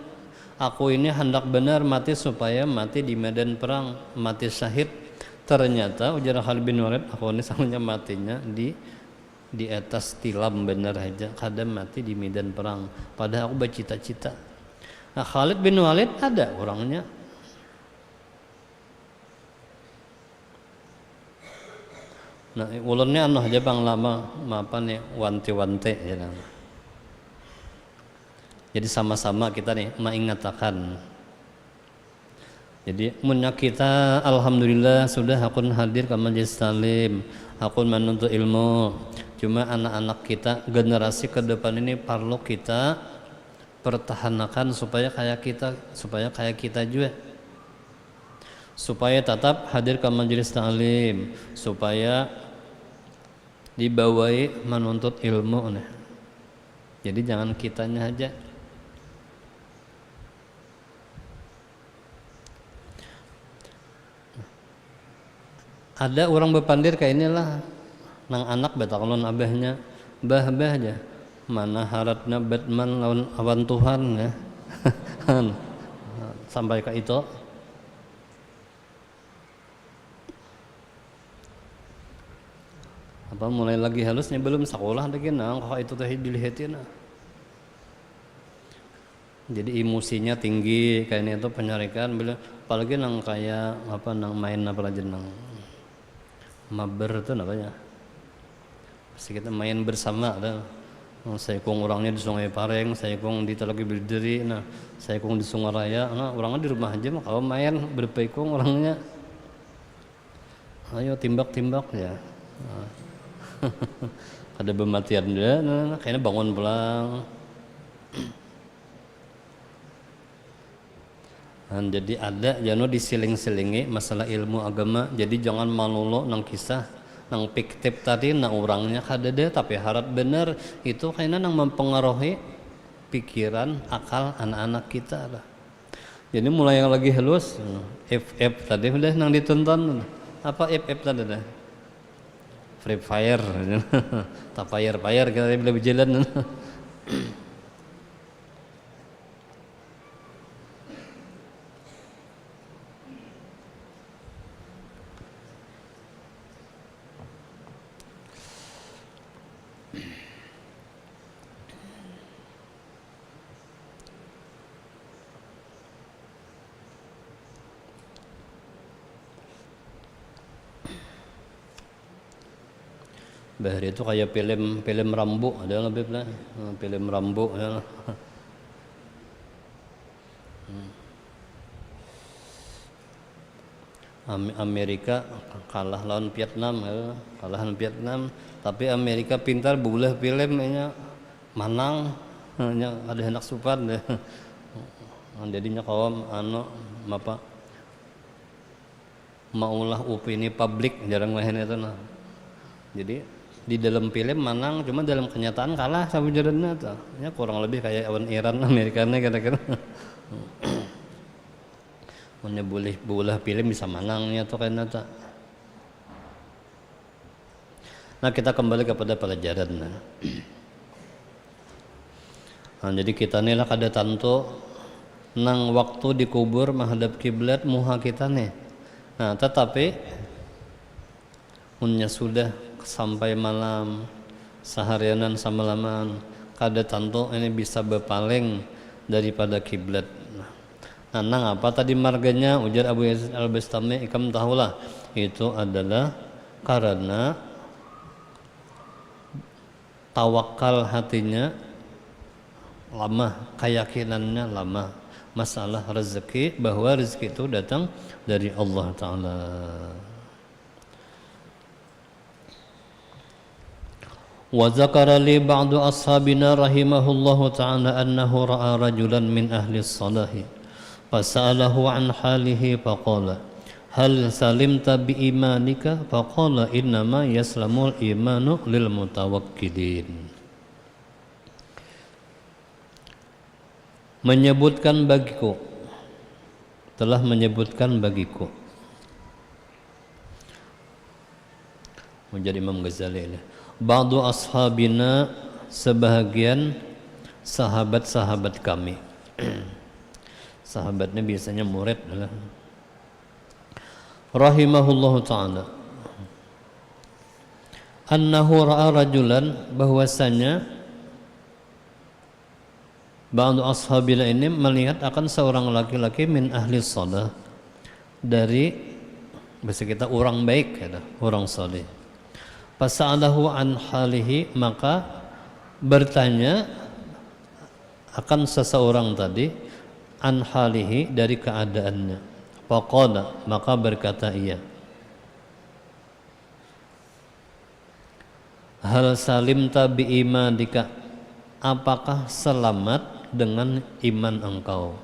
aku ini handak benar mati supaya mati di medan perang, mati syahid. Ternyata ujar Khalid bin Walid, aku ini sahanya matinya di di atas tilam benar haja, kada mati di medan perang. Padahal aku bacita-cita. Nah, Khalid bin Walid ada urangnya. Nah, ulun ni anu haja pang lama, apa ni, wanti-wanti jar. Jadi sama-sama kita ni maingatakan. Jadi munnya kita alhamdulillah sudah hakun hadir ka majlis talim, hakun manuntut ilmu. Cuma anak-anak kita, generasi ke depan ini parlu kita pertahanakan supaya kaya kita, supaya kaya kita jua. Supaya tatap hadir ka majlis talim, supaya dibawai manuntut ilmu nih. Jadi jangan kitanya haja. Ada urang bapandir kaya inilah, nang anak batakun lawan abahnya, bah bah jar, mana haratnya Batman lawan awan Tuhan jar. Sampai ka itu. Apa mulai lagi halusnya belum sakulah lagi nang kok itu teh dilihati nah. Jadi imusinya tinggi kaya ini itu penyarikan bila apalagi nang kaya apa nang main apa aja nang mabar itu namanya. Pasti kita main bersama ada saikung orangnya di Sungai Pareng, saikung di Teluk Bidiri, nah saikung di Sungai Raya, nah orangnya di rumah aja mah kalau main berapa ikung orangnya. Ayo timbak-timbak ya. Nah. Kada bematian dia, nah, nah, kayaknya bangun pulang. Nah, jadi ada jano disiling-silingi masalah ilmu agama. Jadi jangan malolo nang kisah, nang fiktif tadi, nah orangnya kada ada, tapi harat benar. Itu kayaknya nang mempengaruhi pikiran, akal anak-anak kita lah. Jadi mulai yang lagi halus, F F tadi udah nang ditonton. Apa F F tadi dah? Free Fire. Tapayar-payar kita bila berjalan. Bahari itu kayak film film Rambo ada lebih lah. Hmm, film Rambo ya. Hmm. Amerika kalah lawan Vietnam ya. Kalah lawan Vietnam, tapi Amerika pintar bulah filmnya, manang, hanya ada hendak supan deh. Jadinya kawam anu apa, maulah opini publik jarang lain itu nah. Jadi di dalam film manang, cuma dalam kenyataan kalah sama jalannya tuh ya, kurang lebih kayak awan Iran Amerikanya kira-kira. Punya boleh bola film bisa manangnya tuh kayaknya tuh. Nah, kita kembali kepada pelajaran nah. Nah, jadi kita ni lah kada tantu nang waktu dikubur menghadap kiblat muha kita nih. Nah, tetapi munnya sudah sampai malam saharianan samalaman, kada tantu ini bisa berpaling daripada kiblat. Nah, nang apa tadi marganya? Ujar Abu Yazid Al Bastami, ikam tahulah, itu adalah karena tawakal hatinya lamah, keyakinannya lamah masalah rezeki, bahwa rezeki itu datang dari Allah Ta'ala. Wa zakara li ba'du ashabina rahimahullahu ta'ala annahu ra'a rajulan min ahli salahi fasa'alahu an halihi faqala, hal salimta bi imanika? Faqala, innama yaslamul imanu lil mutawakkilin. Menyebutkan bagiku, telah menyebutkan bagiku, ujar Imam Ghazali ini, ba'du ashabina, sebahagian sahabat-sahabat kami. Sahabatnya biasanya murid lah. Rahimahullahu ta'ala, annahu ra'a rajulan, bahwasanya ba'du ashabina ini melihat akan seorang laki-laki min ahli salah, dari bahasa kita orang baik, kata orang saleh. Fasa'alahu an halihi, maka bertanya akan seseorang tadi, an halihi, dari keadaannya. Faqala, maka berkata ia, hal salimta bi imanika, apakah selamat dengan iman engkau?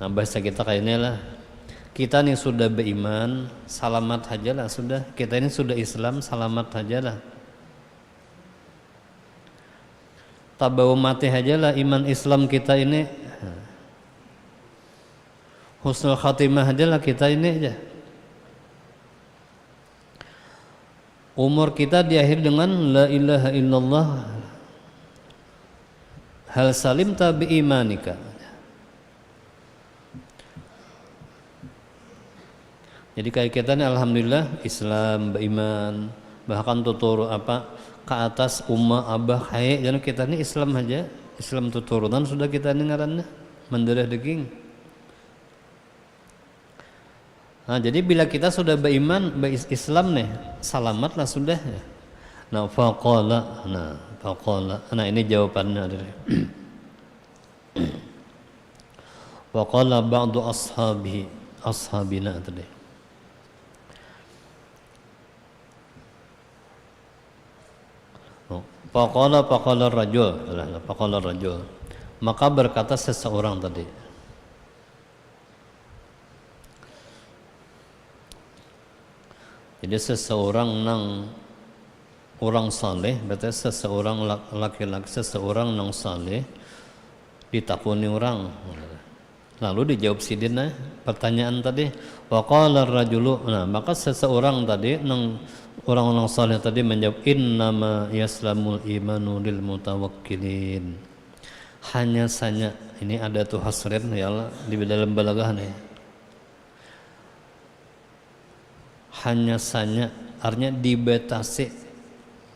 Nah, bahasa kita kayak ini lah. Kita nih sudah beriman, salamat haja lah sudah. Kita ini sudah Islam, salamat haja lah. Tabawa mati haja lah iman Islam kita ini. Husnul khatimah haja lah kita ini aja. Umur kita diakhiri dengan la ilaha illallah. Hal salimta bi imanika. Jadi kayak kita nih alhamdulillah Islam, beriman, bahkan tuturu apa ke atas uma abah kayak, jadi kita nih Islam aja, Islam tuturunan sudah kita nih ngarannya, mendarah daging. Nah, jadi bila kita sudah beriman, beris-, Islam nih, salamat lah sudah ya. Nah, faqala, nah, faqala. Nah, ini jawabannya dari Wa qala ba'du ashabihi, ashabina tadi. Oh, faqala, faqala rajul, salah, faqala rajul. Maka berkata seseorang tadi. Jadi seseorang nang orang saleh, berarti seseorang lak-, laki-laki, seseorang nang saleh ditakuni orang. Lalu dijawab sidin, nah, pertanyaan tadi. Wa qala rajulu, nah, maka seseorang tadi nang orang-orang saleh tadi menjawab, innama yaslamul imanu lil mutawakkilin. Hanya saja, ini ada tuh hasrin ya Allah, di dalam balaghah nih. Hanya saja, artinya dibatasi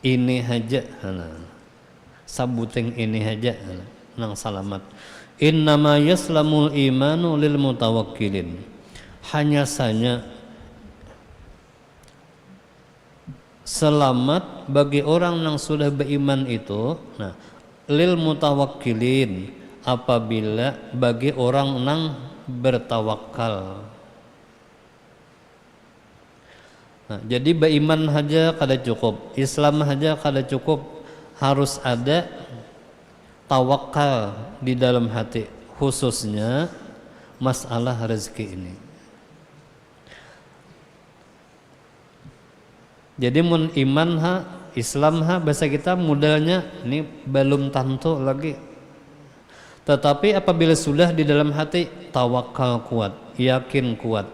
ini haja, nah, sabuting ini haja, nah, nang salamat. Innama yaslamul imanu lil mutawakkilin. Hanya saja Selamat bagi orang nang sudah beriman itu, nah, lil mutawakkilin, apabila bagi orang nang bertawakal. Nah, jadi beriman saja kada cukup, Islam saja kada cukup, harus ada tawakal di dalam hati, khususnya masalah rezeki ini. Jadi mun iman ha, Islam ha, bahasa kita modalnya ini belum tentu lagi. Tetapi apabila sudah di dalam hati, tawakal kuat, yakin kuat.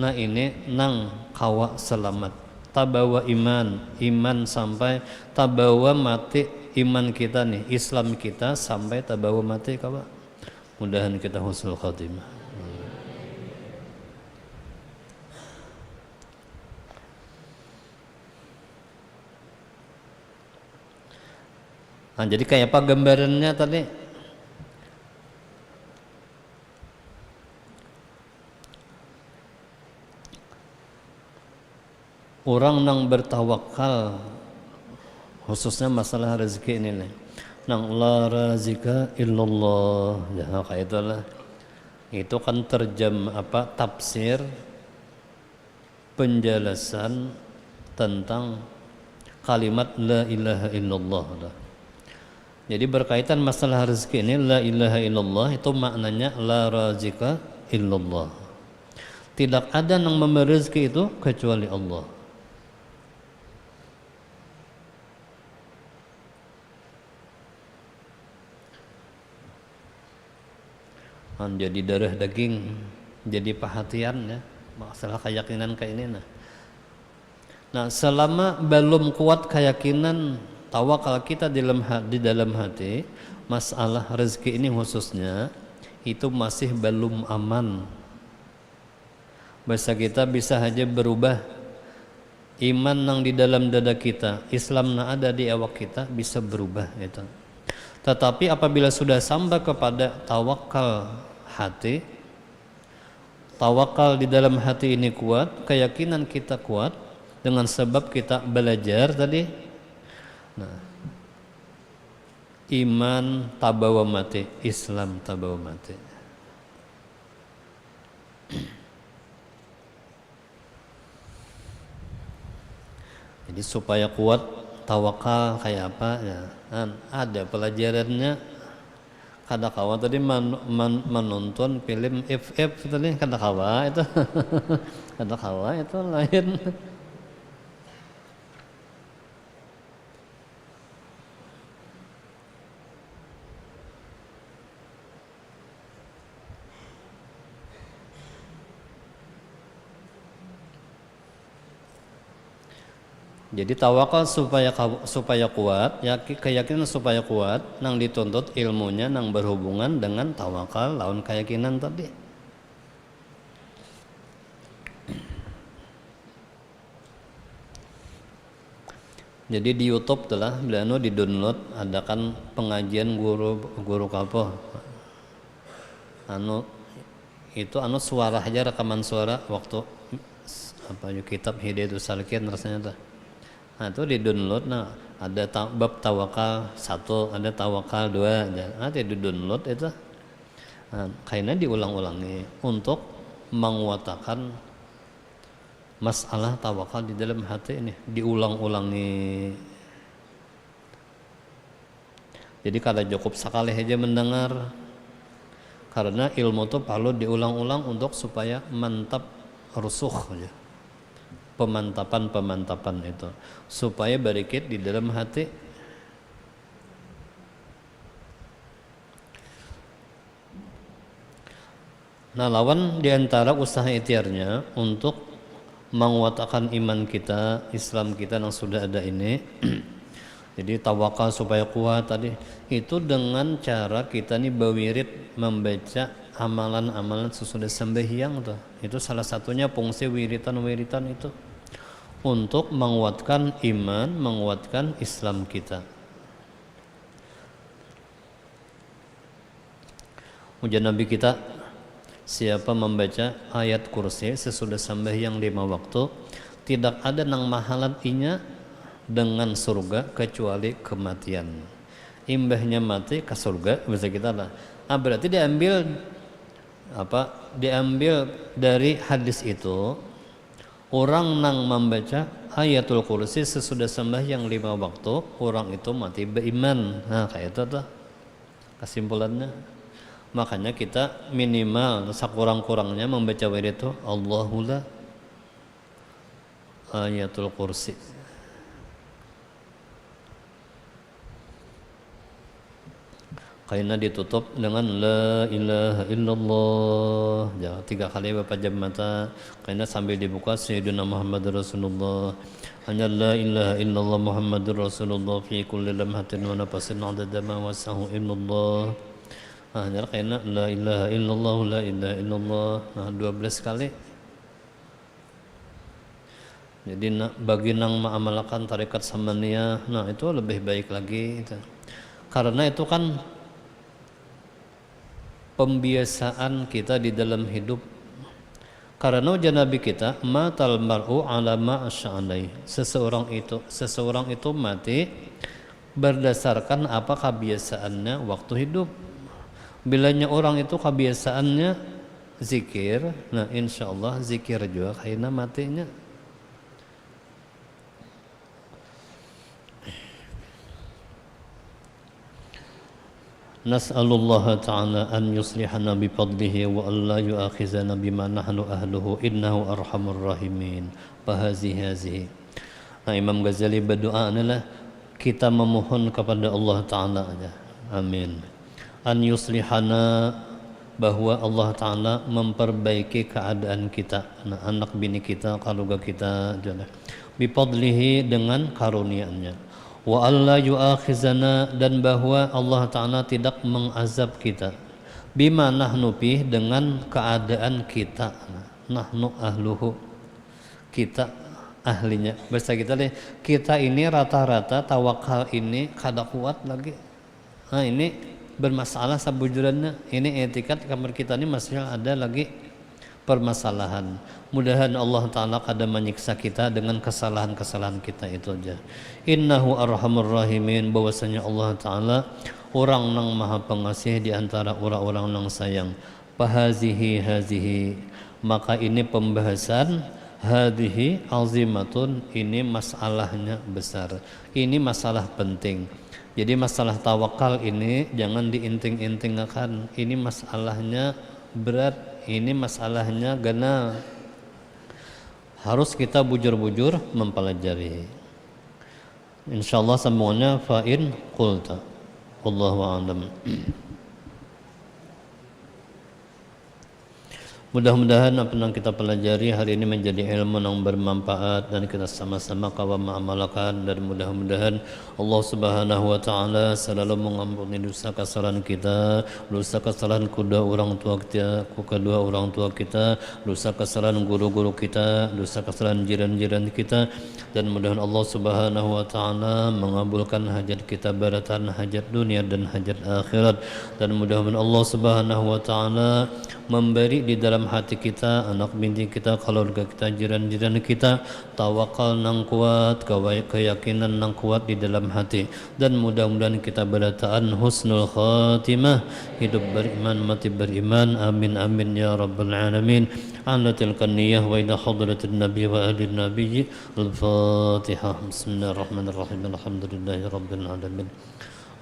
Nah ini nang kawa selamat. Tabawa iman, iman sampai tabawa mati iman kita nih, Islam kita sampai tabawa mati kawa. Mudahan kita husnul khatimah. Nah, jadi kayak apa gambarannya tadi? Orang nang bertawakal, khususnya masalah rezeki ini nih, nang la razika illallah, ya kayak itulah. Itu kan terjem apa tafsir penjelasan tentang kalimat la ilaha illallah. Jadi berkaitan masalah rezeki ini, la ilaha illallah itu maknanya la razika illallah. Tidak ada yang memberi rezeki itu kecuali Allah. Jadi darah daging, jadi perhatian ya, masalah keyakinan kayak ini nah. Nah, selama belum kuat keyakinan tawakal kita di dalam, di dalam hati, masalah rezeki ini khususnya itu masih belum aman. Bahasa kita bisa saja berubah. Iman nang di dalam dada kita, Islam nang ada di awak kita bisa berubah itu. Tetapi apabila sudah sampai kepada tawakal hati, tawakal di dalam hati ini kuat, keyakinan kita kuat dengan sebab kita belajar tadi. Nah, iman tabawa mati, Islam tabawa mati. Jadi supaya kuat tawakal kayak apa ya, kan ada pelajarannya. Kada kawa tadi man, man, menonton film F F tadi, kada kawa itu. Kada kawa itu lain. Jadi tawakal supaya supaya kuat, yakin, keyakinan supaya kuat, nang dituntut ilmunya nang berhubungan dengan tawakal lawan keyakinan tadi. Jadi di YouTube tu lah, bila anu di download ada kan pengajian guru guru kapo anu itu anu suara aja rekaman suara waktu apa yuk kitab Hidayatus Salikin rasanya tuh. Nah itu di download nah ada ta, bab tawakal satu, ada tawakal dua, nah itu di download itu nah, kayaknya diulang-ulangi untuk menguatakan masalah tawakal di dalam hati ini diulang-ulangi. Jadi kada cukup sekali saja mendengar, karena ilmu tu perlu diulang-ulang untuk supaya mantap rusuh aja. Pemantapan-pemantapan itu supaya berikit di dalam hati. Nah, lawan diantara usaha itiarnya untuk menguatakan iman kita, Islam kita yang sudah ada ini. Jadi tawakal supaya kuat tadi itu dengan cara kita nih berwirid membaca amalan-amalan sesudah sembahyang tuh. Itu salah satunya fungsi wiritan-wiritan itu untuk menguatkan iman, menguatkan Islam kita. Ujar Nabi kita, siapa membaca ayat kursi sesudah sambahyang lima waktu, tidak ada nang mahalat inya dengan surga kecuali kematian. Imbahnya mati ke surga, bisa kita lah. Ah, berarti diambil apa? Diambil dari hadis itu, orang nang membaca Ayatul Kursi sesudah sembahyang lima waktu, orang itu mati beriman. Nah, kayak itu tuh kesimpulannya. Makanya kita minimal sekurang-kurangnya membaca wirid itu Allahullah Ayatul Kursi. Kaina ditutup dengan la ilaha illallah. Ya, tiga kali bapajam mata. Kaina sambil dibuka Sayyidina Muhammad Rasulullah. Hanya la ilaha illallah Muhammadur Rasulullah fi kulli lamhatin wa nafasin adada ma wasahu illallah. Nah, hanya kaina la ilaha illallah, la ilaha illallah. Nah, dua belas kali. Jadi bagi nang maamalakan tarekat Samaniyah, nah itu lebih baik lagi itu. Karena itu kan pembiasaan kita di dalam hidup. Karena ujar Nabi kita, matal mar'u ala ma alaih. Seseorang itu, seseorang itu mati berdasarkan apa kebiasaannya waktu hidup. Bilanya orang itu kebiasaannya zikir, nah insya Allah zikir juga kaina matinya. Nas'alullaha ta'ala an yuslihana bifadlihi wa alla yu'akhizana bima nahnu ahluhu innahu arhamur rahimin. Fahazi hazihi. Nah, Imam Ghazali berdoa adalah kita memohon kepada Allah Ta'ala aja. Amin. An yuslihana, bahwa Allah Ta'ala memperbaiki keadaan kita, nah, anak bini kita, keluarga kita, jodoh. Bifadlihi, dengan karunia-Nya. Wa alla yu'akhizana, dan bahwa Allah Ta'ala tidak mengazab kita. Bima nahnu fih, dengan keadaan kita. Nahnu ahluhu. Kita ahlinya. Bahasa kita deh, kita ini rata-rata tawakal ini kada kuat lagi. Nah, ini bermasalah sabujurannya. Ini etikat kamar kita ini masih ada lagi permasalahan. Mudahan Allah Ta'ala kada menyiksa kita dengan kesalahan-kesalahan kita itu aja. Innahu arhamur rahimin, bahwasanya Allah Ta'ala orang nang maha pengasih di antara orang-orang nang sayang. Fahazihi hazihi, maka ini pembahasan, hadihi azimatun, ini masalahnya besar. Ini masalah penting. Jadi masalah tawakal ini jangan diinting-intingakan. Ini masalahnya berat, ini masalahnya ganal. Harus kita bujur-bujur mempelajari. Insyaallah sambungannya fa in qulta. Wallahu a'lam. Mudah-mudahan apa yang kita pelajari hari ini menjadi ilmu yang bermanfaat dan kita sama-sama kawa mengamalkan, dan mudah-mudahan Allah Subhanahu wa Ta'ala selalu mengampuni dosa kesalahan kita, dosa kesalahan kedua orang tua kita, kedua orang tua kita, dosa kesalahan guru-guru kita, dosa kesalahan jiran-jiran kita, dan mudahan Allah Subhanahu wa Ta'ala mengabulkan hajat kita, barataan hajat dunia dan hajat akhirat, dan mudah-mudahan Allah Subhanahu wa Ta'ala memberi di dalam hati kita, anak binti kita, keluarga kita, jiran-jiran kita, tawakal nang kuat, keyakinan nang kuat di dalam hati, dan mudah-mudahan kita barataan husnul khatimah, hidup beriman, mati beriman. Amin, amin, ya rabbal alamin. Ala tilka niyah wa ila hadratin nabi wa ahli nabi. Al-Fatihah. Bismillahirrahmanirrahim. Alhamdulillahi rabbil alamin.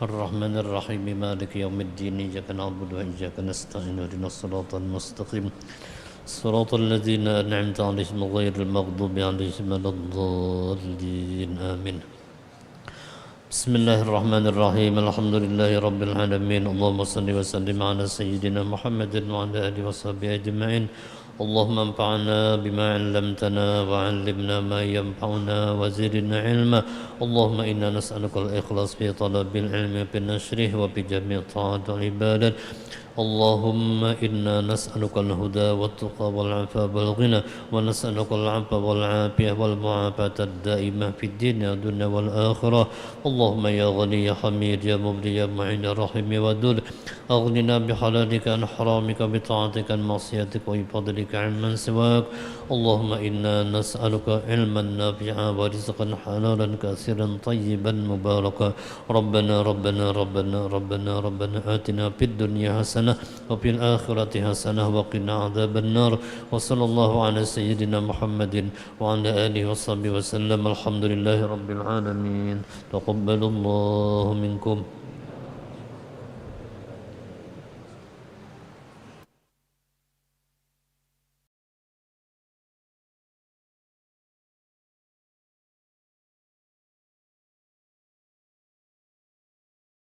Ar-Rahmanir Rahim. Maliki yaumiddin. Iyyaka na'budu wa iyyaka nasta'in. Ihdinas siratal mustaqim. Siratal ladzina an'amta 'alaihim ghairil maghdubi 'alaihim waladdallin. Amin. Bismillahirrahmanirrahim. Alhamdulillahi rabbil alamin. Allahumma salli wa sallim ala sayyidina Muhammadin wa ala alihi wa sahbihi ajma'in. اللهم انفعنا بما علمتنا وعلمنا ما ينفعنا وزدنا علما. اللهم إنا نسألك الإخلاص في طلب العلم وفي نشره وفي جميع الطاعات والعبادات. اللهم إنا نسألك الهدى والتقى والعفاف والغنى، ونسألك العفو والعافية والمعافاة الدائمة في الدين والدنيا والآخرة. اللهم يا غني يا حميد يا مبدي يا معين يا رحيم يا ودود، أغننا بحلالك عن حرامك، بطاعتك عن معصيتك، وبفضلك عمن سواك. اللهم إنا نسألك علما نافعا ورزقا حلالا كثيرا طيبا مباركا. ربنا، ربنا، ربنا، ربنا، ربنا آتنا في الدنيا حسنة وفي الآخرة حسنة وقنا عذاب النار. وصلى الله على سيدنا محمد وعلى آله وصحبه وسلم. الحمد لله رب العالمين. تقبل الله منكم.